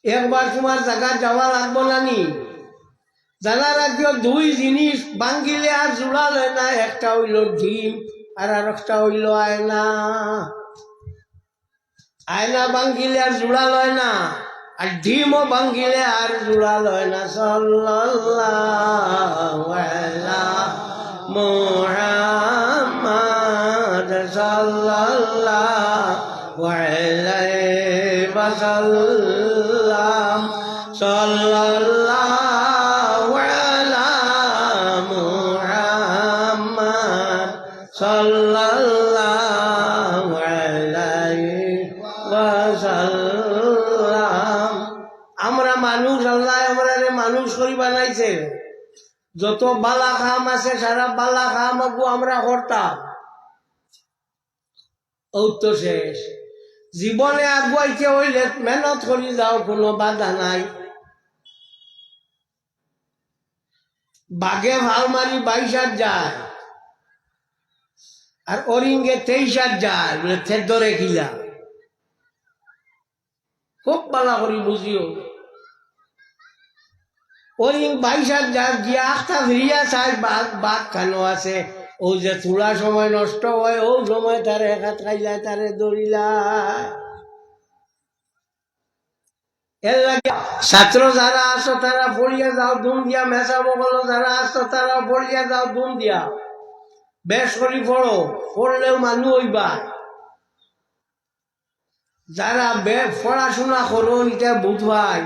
একবার তুমার জাগাত যাওয়া লাগবো না নি? জানা রাখিও, দুই জিনিস ভাঙ্গিলে আর জুড়া লয় না। একটা অইলো ডিম, আর আরেকটা অইলো আয়না। আয়না ভাঙ্গিলে আর জুড়া লয় না, আর ডিমও ভাঙ্গিলে আর জুড়া লয় না। সাল্লাল্লাহু আলা মুহাম্মাদ সাল্লাল্লাহু আলাইহি ওয়াসাল্লাম। সাল্লাল্লাহু আলা মুহাম্মাদ সাল্লাল্লাহু আলাইহি ওয়াসাল্লাম। আমরা মানুষ, আল্লায় আমরারে মানুষ করি বানাইছে। যত বালা কাম আছে, সারা বালা কাম আগু আমরা করতাম। অউ তো শেষ। জীবনে আগুয়াইতে অইলে মেহনত করি যাও, কুনু বাধা নাই। বাঘে ফাল মারি বাইশ হাত যায়, আর অরিঙ্গে তেইশ হাত যায়, বলে, "তে ধরে কিলা?" খুব বালা করি বুঝিও। অরিং বাইশ হাত যায়, গিয়া আখতা ফিরিয়া চায়, বাঘ, বাঘ কানো আছে। অউ যে থুড়া সময় নষ্ট অয়, অউ সময় তারে এক হাত খাইলায়, তারে ধরিলায়। এর লাগি ছাত্র যারা আছো, তারা পড়িয়া যাও দুম দিয়া, মেসাব অকল যারা আছো, তারা পড়িয়া যাও দুম দিয়া। বেশ করি পড়ো, পড়লেও মানুষ অইবা। যারা বে-, পড়াশুনা করো, ইটা বুঝবায়।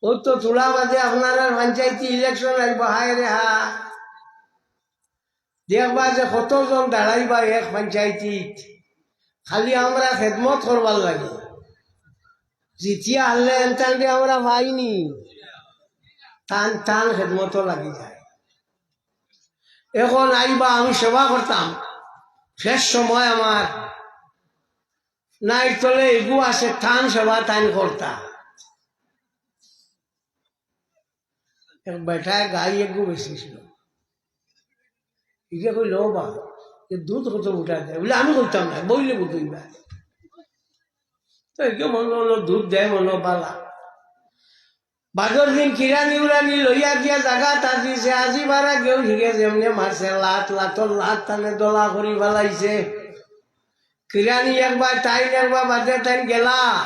অউ তো থুড়া বাদে আপনারার পঞ্চায়েতি election আইবো, হায় রে হা। দেখবা যে কতজন দাঁড়াইবা এক পঞ্চায়েতিত, খালি আমরা খেদমত করবার লাগি। জিতিয়া হারলে এনতানরে আমরা পাইনি, তান তান খেদমতো লাগি যায়। এখন আইবা, আমি সেবা করতাম, শেষ সময় আমার নাইর তলে এগু আছে, তান সেবা তাইন করতা। এক বেটায় গাই এগু বেচিছিল। ইগে কইল, "ও বা, এ দুধ কত উঠা দেয়?" বলে, "আমি কইতাম না, বইলে বুঝইবা।" তো এগে মনো অইলো দুধ দেয় মনো বালা। বাদর দিন কিরানি উরানি লইয়া গিয়া জাগাত দিছে, আজি বারা গেউ হিগে যেমনে মারছে, লাত, লাতর লাত তানে দলা করি ফালাইছে। কিরানি একবার, তাইন একবার বাদে তাইন গেলা।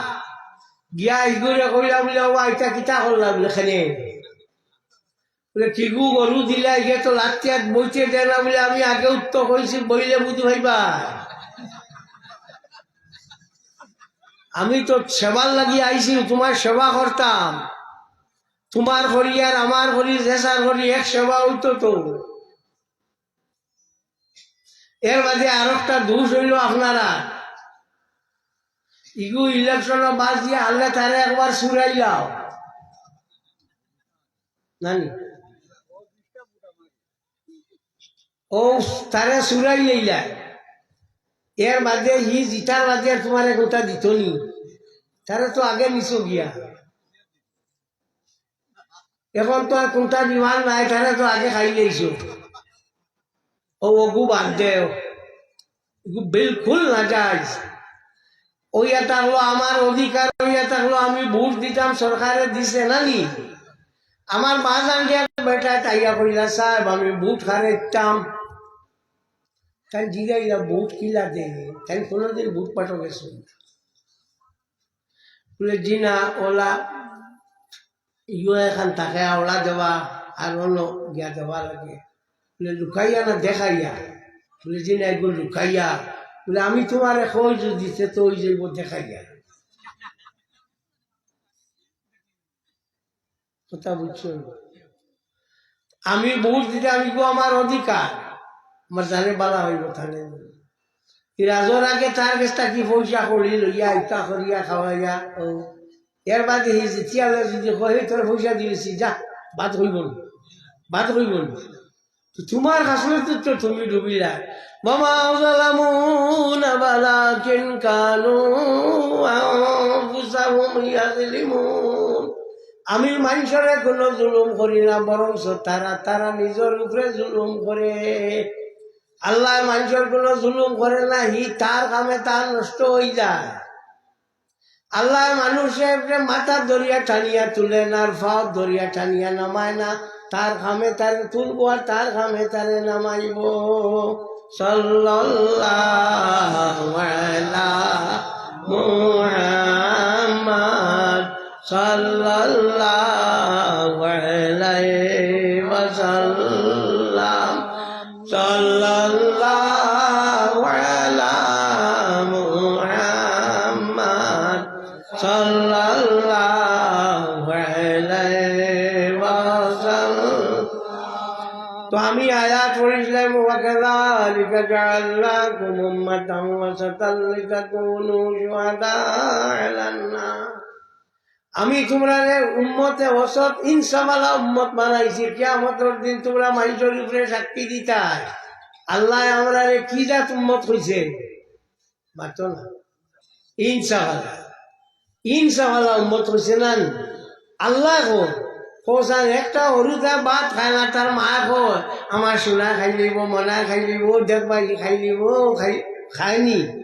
গিয়া ইগুরে কইলা বুলে, "ও বা, ইটা কিতা করলা?" বুলে, "খেনে।" বুলে, "কিগু গরু দিলা, ইগে তো লাত্তিয়াত বইতে দেয় না।" বুলে, "আমি আগেউ তো কইছি, বইলে বুঝ পাইবা। আমি তো সেবার লাগি আইছি, তুমার সেবা করতাম। তুমার করি আর আমার করি, যে যার করি, এক সেবা অইতো তো।" এর বাদে আরোকটা দোষ অইলো আপনারা, ইগু election-ও বাদ দিয়া হারলে তারে একবার চুরাইলাও। নানি? ও তারে চুরাই লইলা। এর বাদে ই জিতার বাদে আর তুমারে কুনটা দিতো নি? তারে তো আগে নিছো গিয়া। এখন তো আর কুনটা demand নাই, তারে তো আগে খাই লইছো। ও অগু বাদ দেও, এগু বিলকুল নাজাইজ। অইয়া থাকলো আমার অধিকার, অইয়া থাকলো আমি ভোট দিতাম, সরকারে দিছে না নি? আমার বাজান গিয়া বেটা তাইয়া কইলা, "সাহেব, আমি ভোট হারাইতাম।" তাই জিগাইলা, "ভোট কিলা দেয়?" তাই কোনোদিন ভোট পাঠক গেছে? বলে, "জি না, ওলা ইয়ো এখান থাকে আওড়া দেওয়া আর অন্য গিয়া দেওয়া লাগে।" বলে, "লুকাইয়া না দেখাইয়া?" বলে, "জি না, এগুলো লুকাইয়া।" বলে, "আমি তোমারে কই যদি দিতে তো ওই যাইব দেখাইয়া।" কথা বুঝছো? আমি ভোট দিতে আমি গো আমার অধিকার, আমার জানে বালা হইব তাহলে। রাজর আগে তার কাছ থাকি পয়সা করি লইয়া, ইতা করিয়া খাওয়াইয়া, ও। এর বাদে হে যে তিয়ালে যদি কয়, "তোর পয়সা দিয়েছি, যা, বাদ হইব না, বাদ হইব না।" তো তোমার হাসলে তো, তো তুমি ডুবিলা। "ওয়া মা যালামুনা ওয়ালাকিন কানু আনফুসাহুম ইয়াজলিমুন।" আমি মানুষরে কোনো জুলুম করি না, বরং তারা, তারা নিজর উপরে জুলুম করে। আল্লাহ মানুষর কোনো জুলুম করে না, হি তার কামে তার নষ্ট হয়ে যায়। আল্লাহ মানুষরে মাথা ধরিয়া টানিয়া তুলে না, আর পাও ধরিয়া টানিয়া নামায় না, তার কামে তারে তুলবো আর তার কামে তারে নামাইব। সাল্লাল্লাহু আলা মুহাম্মদ, সাল্লাল্লাহু আলাইহি ওয়াসাল্লাম। সাল্লাল্লাহু আলা মুহাম্মদ, সাল্লাল্লাহু আলাইহি ওয়াসাল্লাম। তো আমি আয়াত পড়ছিলাম, "ওয়া কাযালিকা জাআলনাকুম উম্মাতান ওয়াসাতাল লিতাকুনু শুহাদা আলান নাস।" আমি তোমরারে উম্মতে ওসত, ইনসাফওয়ালা উম্মত বানাইছি। কিয়ামতর দিন তোমরা মানুষর উপরে সাক্ষী দিতায়। আল্লাহ আমরারে কি জাত উম্মত কইছে? মাতো না। ইনসাফওয়ালা। ইনসাফওয়ালা উম্মত কইছে না নি? আল্লাহ কয়, কইছান একটা হুরুতা ভাত খায় না, তার মা কয়, "আমার সোনা খাই লইব, মনা খাই লইব, দেখবাই খাই লইব", খাই, খায়নি।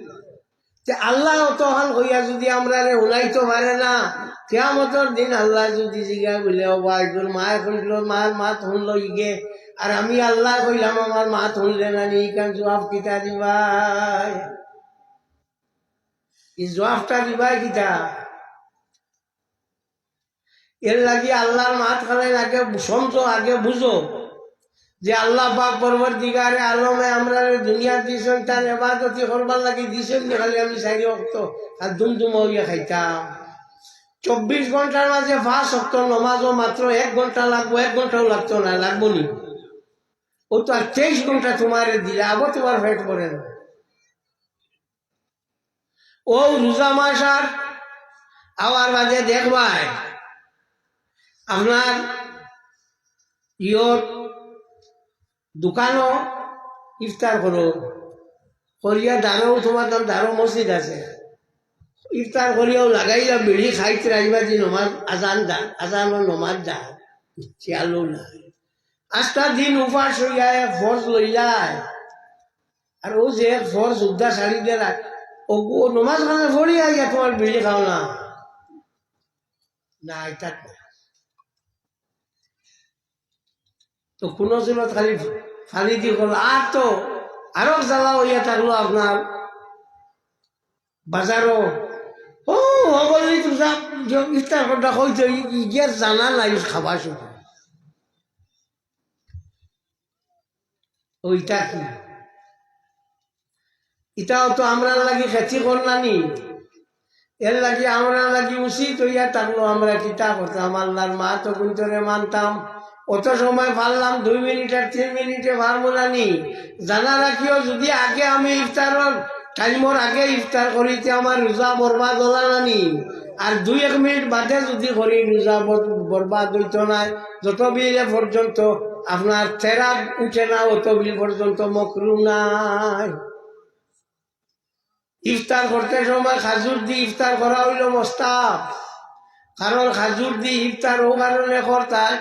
তে আল্লাহ অতখান কইয়া যদি আমরারে হুনাইতো পারে না, কিয়ামতর দিন আল্লাহ যদি জিগায় বলে, "ও ভাই, তোর মায়ে কইল, মার মাত হুনলো ইগে, আর আমি আল্লাহ কইলাম, আমার মাত হুনলে না নি, ইখান জবাব কিতা দিবায়?" ই জবাবটা দিবায় কিতা? এর লাগি আল্লাহর মাত খানাইন আগে সমঝো, আগে বুঝো যে আল্লাহ পাক পরওয়ারদিগারে আলমে আমরারে দুনিয়াত দিছইন, তার ইবাদতি করবার লাগি দিছইন নি, খালি আমি চাইর ওয়াক্ত আর দুমদুমা অইয়া খাইতাম। চব্বিশ ঘন্টার মাঝে পাঁচ ওয়াক্ত নমাজও মাত্র এক ঘন্টা লাগবো, এক ঘন্টাও লাগতো না, লাগবো নি? ও তো আর তেইশ ঘন্টা তোমারে দিলে, আবার তোমার পেট ভরে না। ও রোজা মাস আর আওয়ার বাদে দেখবায়, আপনার ইয়ত দোকানো ইফতার করো, করিয়া দারো, তোমার তান দারো মসজিদ আছে, ইফতার করিয়াও লাগাইয়া বিড়ি খাইতে রাইবা যে নমাজ আজান দা, আজান ও নমাজ দা, খেয়ালও নাই। আস্তা দিন উপাস হইয়া এক ফরজ লইলায়, আর ও যে এক ফরজ উদ্দা ছাড়ি দিলায়, ও, ও নমাজ খানে পড়িয়া আইয়া তোমার বিড়ি খাও না। না, এটা না। তো কোনো জুলত খালি ফালি দি করল, আর তো আরো জ্বালা হইয়া থাকলো আপনার বাজারও। ও, হগলি তো সব যে ইফতার করতা কইতে, ই-, ই গিয়া জানা নাই খাবার সময়। ওইটা কি? ইটাও তো আমরার লাগি ক্ষতিকর না নি? এর লাগি আমরার লাগি উচিত হইয়া থাকলো আমরা কিতা করতাম, আল্লাহর মাত অগুইন্তরে মানতাম। অত সময় পারলাম দুই মিনিট আর তিন মিনিটে পারমু না নি? জানা রাখিও, যদি আগে আমি ইফতারর টাইমর আগে ইফতার করি, তে আমার রোজা বরবাদ অইলা না নি? আর দুই এক মিনিট বাদে যদি করি, রোজা বর-, বরবাদ অইতো নায়। যত বিলে পর্যন্ত আপনার তেরা উঠে না, অত বিল পর্যন্ত মকরু নায়। ইফতার করতে সময় খাজুর দি ইফতার করা অইলো মুস্তাহাব, কারণ খাজুর দি ইফতার ও কারণে করতায়,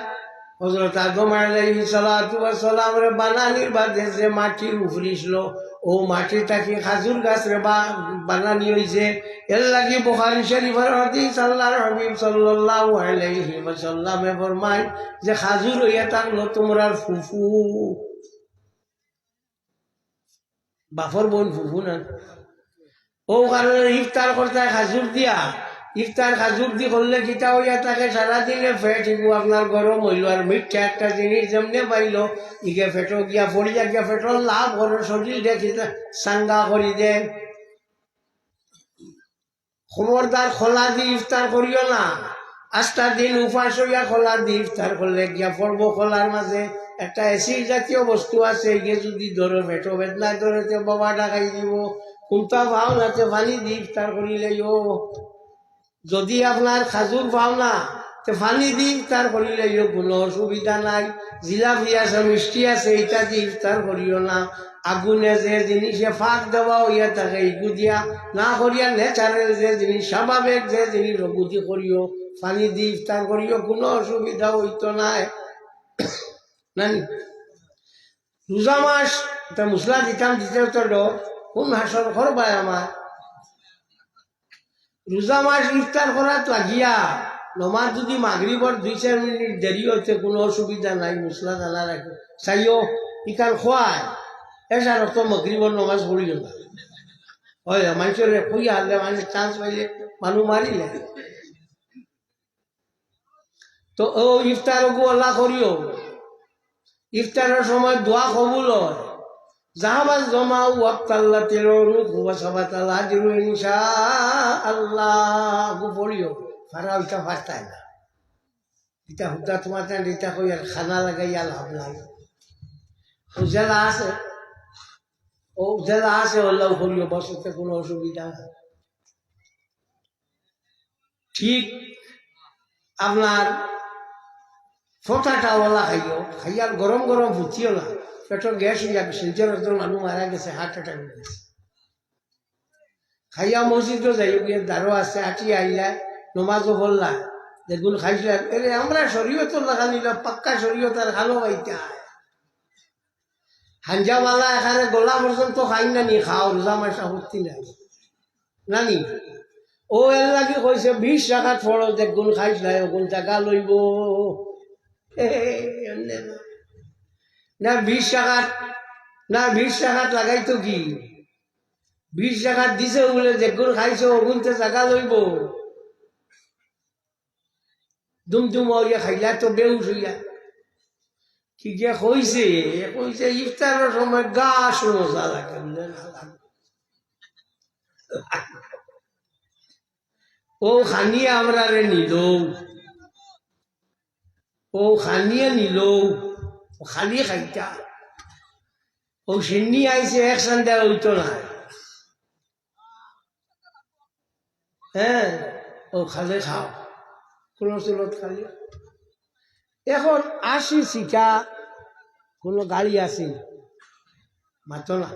হযরত আদম আলাইহিস সালাতু ওয়াস সালামরে বানানির বাদে যে মাটি উফরিছিল, অউ মাটি থাকি খাজুর গাছরে বা-, বানানি অইছে। এরলাগি বুখারী শরীফর হাদিস, আল্লাহর হাবিব সাল্লাল্লাহু আলাইহি ওয়াসাল্লামে ফরমাইন যে, "খাজুর অইয়া থাকলো তুমরার ফুফু।" বাপর বইন ফুফু না। অউ কারণে ইফতার করতায় খাজুর দিয়া। ইফতার খাজুর দি করলে কিতা অইয়া থাকে, সারাদিনে পেট ইগু আপনার গরম অইলো, আর মিঠা একটা জিনিস যেমনে পাইলো, ইগে পেটো গিয়া পড়িয়া গিয়া পেটো লাভ করে, শরীর দেখি চাঙ্গা করি দেয়। খবরদার, কলা দি ইফতার করিও না। আস্তা দিন উপাস অইয়া কলা দি ইফতার করলে গিয়া পড়বো, কলার মাঝে একটা অ্যাসিড জাতীয় বস্তু আছে, ইগে যদি ধরে, পেটো বেদনায় ধরে, তে বাবা ডাকাই দিব। কুন্তা পাও না, তে পানি দি ইফতার করিলাইও। যদি আপনার খাজুর পাও না, তে পানি দি ইফতার করিলাইও, কুনু অসুবিধা নাই। জিলাপি আছে, মিষ্টি আছে, ইতা দি ইফতার করিও না। আগুনে যে জিনিসে ফাঁক দেওয়া অইয়া থাকে, ইগু দিয়া না করিয়া ন্যাচারাল যে জিনিস, স্বাভাবিক যে জিনিস, অগুদি করিও, পানি দি ইফতার করিও, কুনু অসুবিধা অইতো নায়। নানি? রোজা মাস, ইতা মুসলা দিতাম দিতে তো ডর, কোন হাসর করবায় আমার। রোজা মাস ইফতার করাত লাগিয়া, নমাজ যদি মাগরিবর দুই চাইর মিনিট দেরি অইতে কুনু অসুবিধা নাই, মুসলা জানা রাখে। চাইও, ইখান খোয়ায়, এশার অক্ত মাগরিবর নমাজ পড়িও না। অয়, মানষরে কইয়া হারলে, মানষে চান্স পাইলে, মানু মারিলে। তো অউ ইফতার অগু অলা করিও। ইফতারর সময় দোয়া কবুল অয়। যাহাবাল জমা ওয়াক্তাল্লাতিল উরুক ওয়া সাবাতাল আজরু ইনশাআল্লাহ। অগু পড়িও। ফারা অইতা ফারতায় না। ইতা হুদা তুমার জান ইতা কইয়া খানা লাগাইয়া লাভ নাই। অউ যেলা আছে, অউ যেলা আছে, অলাউ করিও, বস, অতে কুনু অসুবিধা নাই। ঠিক আপনার ফতাটা অলা খাইও, খাইয়ার গরম গরম ফুটিও না। পেটো গ্যাস অইয়া শিলচর একজন মানু মারা গেছে, হার্ট অ্যাটাক অইগেছে। খাইয়া মসজিদো যাইও, গিয়া দারো আছে, আটিয়া আইলা, নমাজও পড়লা, যেগুন খাইছলা, এরে আমরা শরীয়তর লাখান ইলা পাক্কা শরীয়ত আর খালো পাইতা। হাঞ্জাবালা এখানে গলা পর্যন্ত খাইন না নি, খাও, রোজা মাস আপত্তি নাই। নানি? অউ এরলাগি কইছে, "বিশ রাকাত পড়ো, যেগুন খাইছলায়, অগুন জাগা লইবো।" এমনে না। না, বিশ রাকাত, না, বিশ রাকাত লাগাইতো কি? বিশ রাকাত দিছে বুলে, যেগুন খাইছো, অগুনতে জাগা লইবো। দুমদুমা অইয়া খাইলা তো বেহুশ অইয়া। কি যে কইছে, কইছে, "ইফতারর সময় গাছ মজা লাগে, বুলে না লাগে।" অউ খানিয়ে আমরারে নিলো, অউ খানিয়ে নিলো, অউ খালি খাইতা। অউ শিন্নি আইছে, এক সান্দা অইতো না। হ্যাঁ, অউ খালে খাও, কুনু চুলত খালি। এখন আশি সিটা কুনু গাড়ি আছে, মাতো না,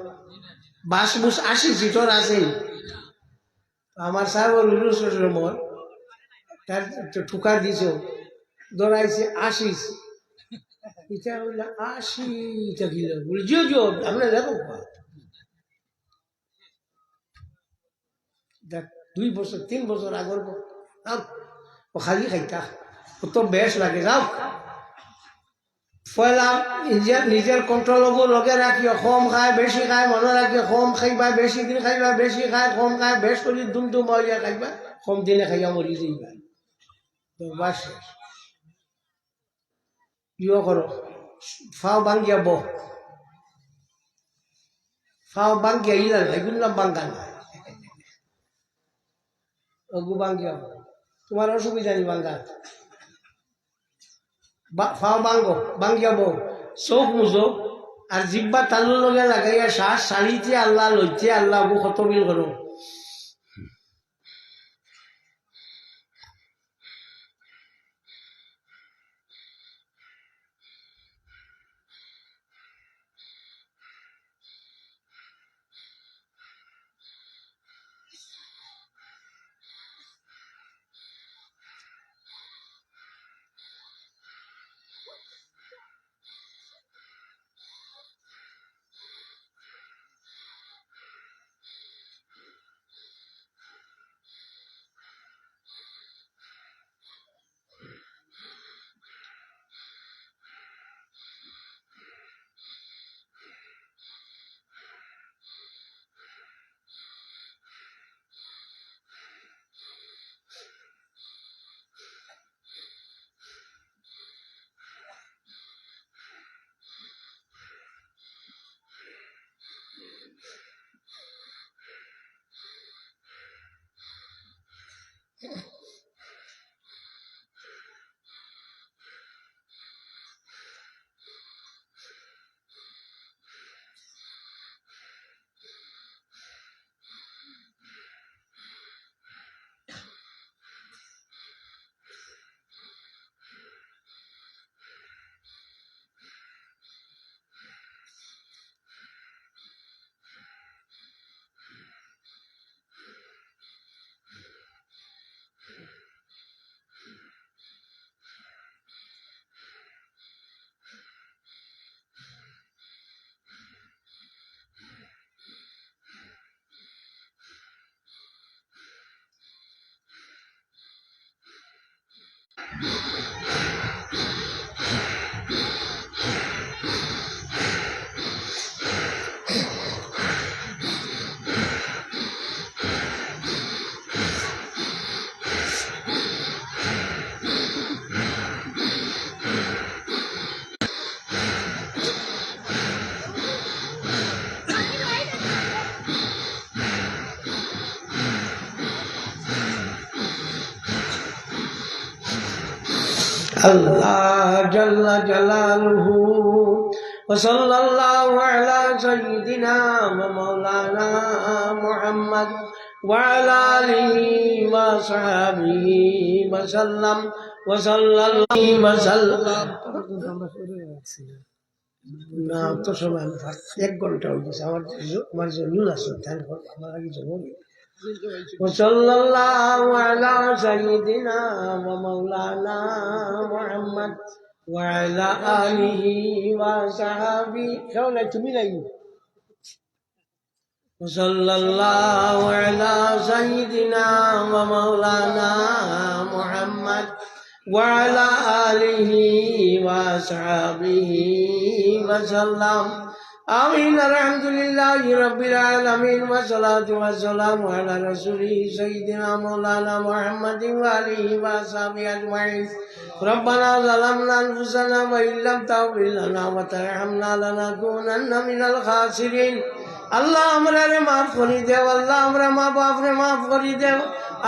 বাস বুস আশি সিটর আছে। আমার সাহেবর উরুস সময় তার তো ঠুকা দিছো, ধরাইছে আশি। ইটা অইলা আশি, ইটা কিলা? বুলে, "জিও, জিও, আমরা দেখো।" দেখ, দুই বছর, তিন বছর আগর ব-, আম, অউ খালি খাইতা। অউ তো বেশ লাগে, যাও। পয়লা নিজের, নিজের কন্ট্রোল অগু লগে রাখিও, কম খায়, বেশি খায়, মনো রাখিও, কম খাইবা, বেশি দিন খাইবা, বেশি খায়, কম খায়, বেশ করি দুমদুমা অইয়া খাইবা, কম দিনে খাইয়া মরি যাইবা। তো বাস শেষ। ইয়ো করো, ফাও ভাঙ্গিয়া বও। ফাও ভাঙ্গিয়া ইলা না, ইগুন না ভাঙ্গা না। অগু ভাঙ্গিয়া বও। তুমার অসুবিধা নি ভাঙ্গা। বা-, ফাও ভাঙ্গো, ভাঙ্গিয়া বও। চউখ মুজো, আর জিব্বা তালুর লগে লাগাইয়া শ্বাস ছাড়িতে আল্লাহ, লইতে আল্লাহ, অগু কত মিল করো। الله جل جلاله. وصلى الله على سيدنا ومولانا محمد وعلى آله وصحبه وسلم. وصلى الله وسلم. না, অত সময় আমি পার-, এক ঘন্টা অই গেছে। আমার জ-, আমার জরুর আছে, তাই আমার আগে জরুর। وصلى الله على سيدنا ومولانا محمد وعلى آله وصحبه. কেউ নাই, তুমি নাই। وصلى الله على سيدنا ومولانا محمد وعلى آله وأصحابه وسلم. آمين. الحمد لله رب العالمين، والصلاة والسلام على رسوله سيدنا مولانا محمد وآله وأصحابه أجمعين. ربنا ظلمنا أنفسنا وإن لم تغفر لنا وترحمنا لنكونن من الخاسرين. আল্লাহ, আমরারে মাফ করি দেও। আল্লাহ, আমরার মা বাপরে মাফ করি দেও।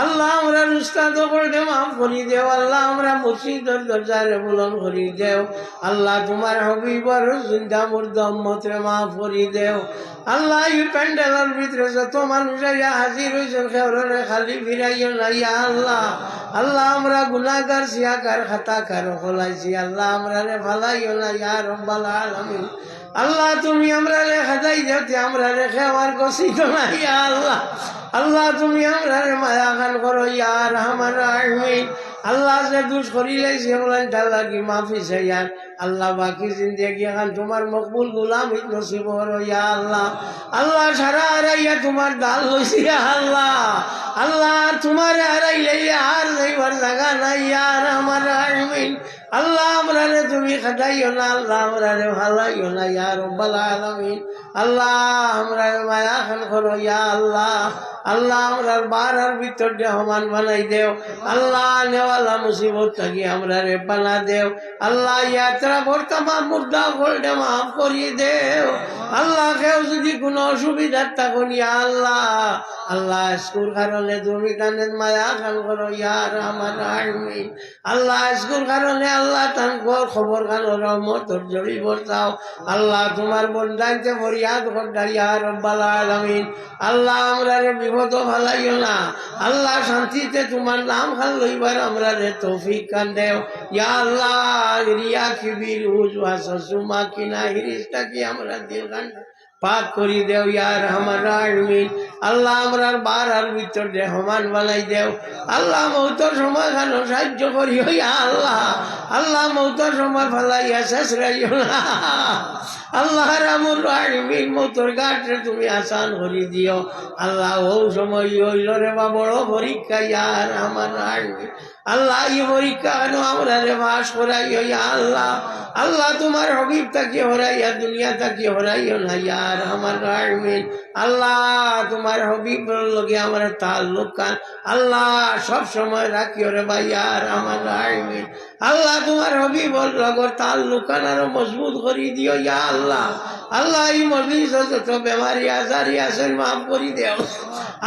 আল্লাহ, আমরার উস্তাদ অকলরে মাফ করি দেও। আল্লাহ, আমরার মুর্শিদর দরজারে বুলন্দ করি দেও। আল্লাহ, তুমার হাবিবর জিন্দা মুর্দা উম্মতরে মাফ করি দেও। আল্লাহ, ই প্যান্ডেলর ভিতরে যত মানুষ আইয়া হাজির অইছইন, কেউরে খালি ফিরাইও না, ইয়া আল্লাহ। আল্লাহ, আমরা গুনাহগার, সিয়াকার, খাতাকার অকল আইছি। আল্লাহ, আমরারে ফালাইও না, ইয়া রব্বাল আলামিন। আল্লাহ, তুমি আমরারে খেদাই দেও তে, আমরারে কেউ আর গছিত না, ইয়া আল্লাহ। আল্লাহ, তুমি আমরারে মায়া খান করো, ইয়া আরহামার রাহিমিন। আল্লাহ, যে দুষ করিলাইছি, অগুলান তার লাগি মাফি চাইয়ার। আল্লাহ, বাকি জিন্দেগি খান তুমার মকবুল গুলামিত নসিব করো, ইয়া আল্লাহ। আল্লাহ, সারা হারাইয়া তুমার দান লইছি, ইয়া আল্লাহ। আল্লাহ, তুমারে হারাইলে আর যাইবার জাগা নাই, ইয়া আরহামার রাহিমিন। আল্লাহ, আমরারে তুমি খেদাইও না, আল্লাহ, আমরারে ফালাইও না, ইয়া রব্বাল আলামিন। আল্লাহ, আমরারে মায়া খান করো, ইয়া আল্লাহ। আল্লাহ, আমরার বারার ভিতররে সমান বানাই দেও। আল্লাহ, আনেওয়ালা মুসিবত থাকি আমরারে পানা দেও। আল্লাহ, ই আতরাফর তামাম মুর্দা অকলরে মাফ করি দেও। আল্লাহ, কেউ যুদি কুনু অসুবিধাত থাকইন, ইয়া আল্লাহ, আল্লাহ, আইজকুর কারণে তুমি তানরে মায়া খান করো, ইয়া আরহামার রাহিমিন। আল্লাহ, আইজকুর কারণে আল্লাহ, তান ঘর কবর খানো রহমতর ঝড়ি বরসাও। আল্লাহ, তুমার বন্দাইন্তে ফরিয়াদ কররা, ইয়া রব্বাল আলামিন। আল্লাহ, আমরারে বিপদো ফালাইও না। আল্লাহ, শান্তিতে তুমার নাম খান লইবার আমরারে তৌফিক খান দেও। ইয়া আল্লাহ, রিয়া, কিবির, উজব, হাসাদ, সুমআ, কিনা, হিরিস থাকি আমরার দিল খান পাক করি দেও, ইয়া আরহামার রাহিমিন। আল্লাহ, আমরার বারার ভিতররে সমান বানাই দেও। আল্লাহ, মউতর সময় খানো সাহায্য করিও, ইয়া আল্লাহ। আল্লাহ, মউতর সময় ফালাইয়া শেষ রাখিও না। আল্লাহ রাহমানুর রাহিমিন, মউতর ঘাটরে তুমি আসান করি দিও। আল্লাহ, অউ সময় অইলো রে বা বড় পরীক্ষা, ইয়া আরহামার রাহিমিন। আল্লাহ, ই পরীক্ষা খানো আমরারে পাশ করাইও, ইয়া আল্লাহ। আল্লাহ, তুমার হাবিব থাকি হরাইয়া, দুনিয়া থাকি হরাইও না, ইয়া আরহামার রাহিমিন। আল্লাহ, তুমার হাবিবর লগে আমরার তাল্লুক খান, আল্লাহ, সব সময় রাখিও রে বা, ইয়া আরহামার রাহিমিন। আল্লাহ, তুমার হাবিবর লগর তাল্লুক খান আরো মজবুত করি দিও, ইয়া আল্লাহ। আল্লাহ, ই মজলিসো যত বেমারি আজারি আছইন, মাফ করি দেও।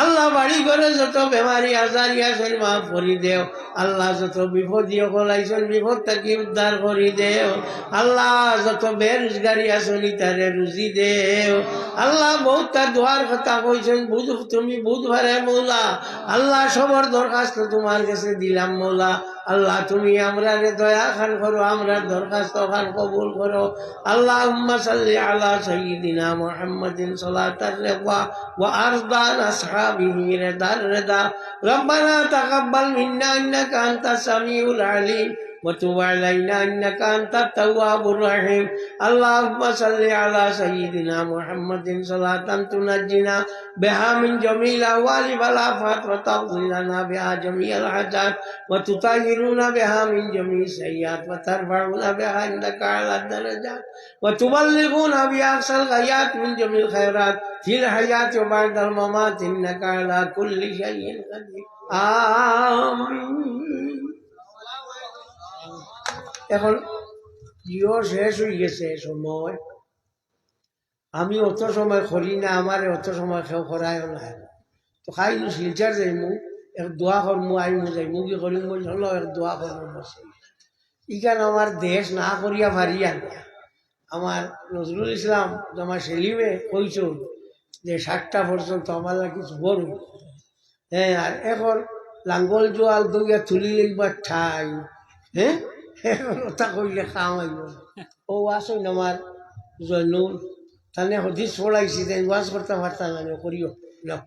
আল্লাহ, বাড়ি ঘরো যত বেমারি আজারি আছইন, মাফ করি দেও। আল্লাহ, যত বিপদি অকল আইছইন, বিপদ থাকি উদ্ধার করি দেও। আল্লাহ, যত বেরুজগারি আছইন, ইতারে রুজি দেও। আল্লাহ, বউততা দোয়ার কথা কইছইন, বুঝ, তুমি বুঝ পারে মৌলা। আল্লাহ, সবর দরখাস্ত তুমার গেছে দিলাম মৌলা। আল্লাহ, তুমি আমরারে দয়া খান করো, আমরার দরখাস্ত খান কবুল করো। اللهم صل على سيدنا محمد صلاة الرضا وأرض عن أصحابه رضا الرضا. ربنا تقبل منا إنك أنت السميع العليم وتب علينا إنك أنت التواب الرحيم. اللهم صل على سيدنا محمد صلاة تنجينا بها من جميع الأهوال والآفات وتقضي لنا بها جميع الحاجات وتطهرنا بها من جميع السيئات وترفعنا بها عندك أعلى الدرجات وتبلغنا بها أقصى الغايات من جميع الخيرات في الحياة وبعد الممات إنك على كل شيء قدير. آمين. এখন ইয়ো শেষ অই গেছে সময়। আমি অত সময় করি না, আমারে অত সময় কেউ করায়ও না। তো কাইল শিলচর যাইমু, এক দোয়া করমু, আইমু, যাইমু কি করিমু, চলো এক দোয়া করমু, বসে। ইখান আমার দেশ না করিয়া পারিয়ার না। আমার নজরুল ইসলাম, আমার সেলিমে কইছইন যে সাতটা পর্যন্ত আমার লাগি জবর অইবো। হ্যাঁ, আর এখন লাঙ্গল জোয়াল দইয়া তুলি লইবার ঠাই। হ্যাঁ, এখন ওটা কইলে কাম অইবো। ও আছইন আমার জয়নুল, তানে হদিস পড়াইছি, তাই ওয়াজ করতে পারতাম না, করিও। লও।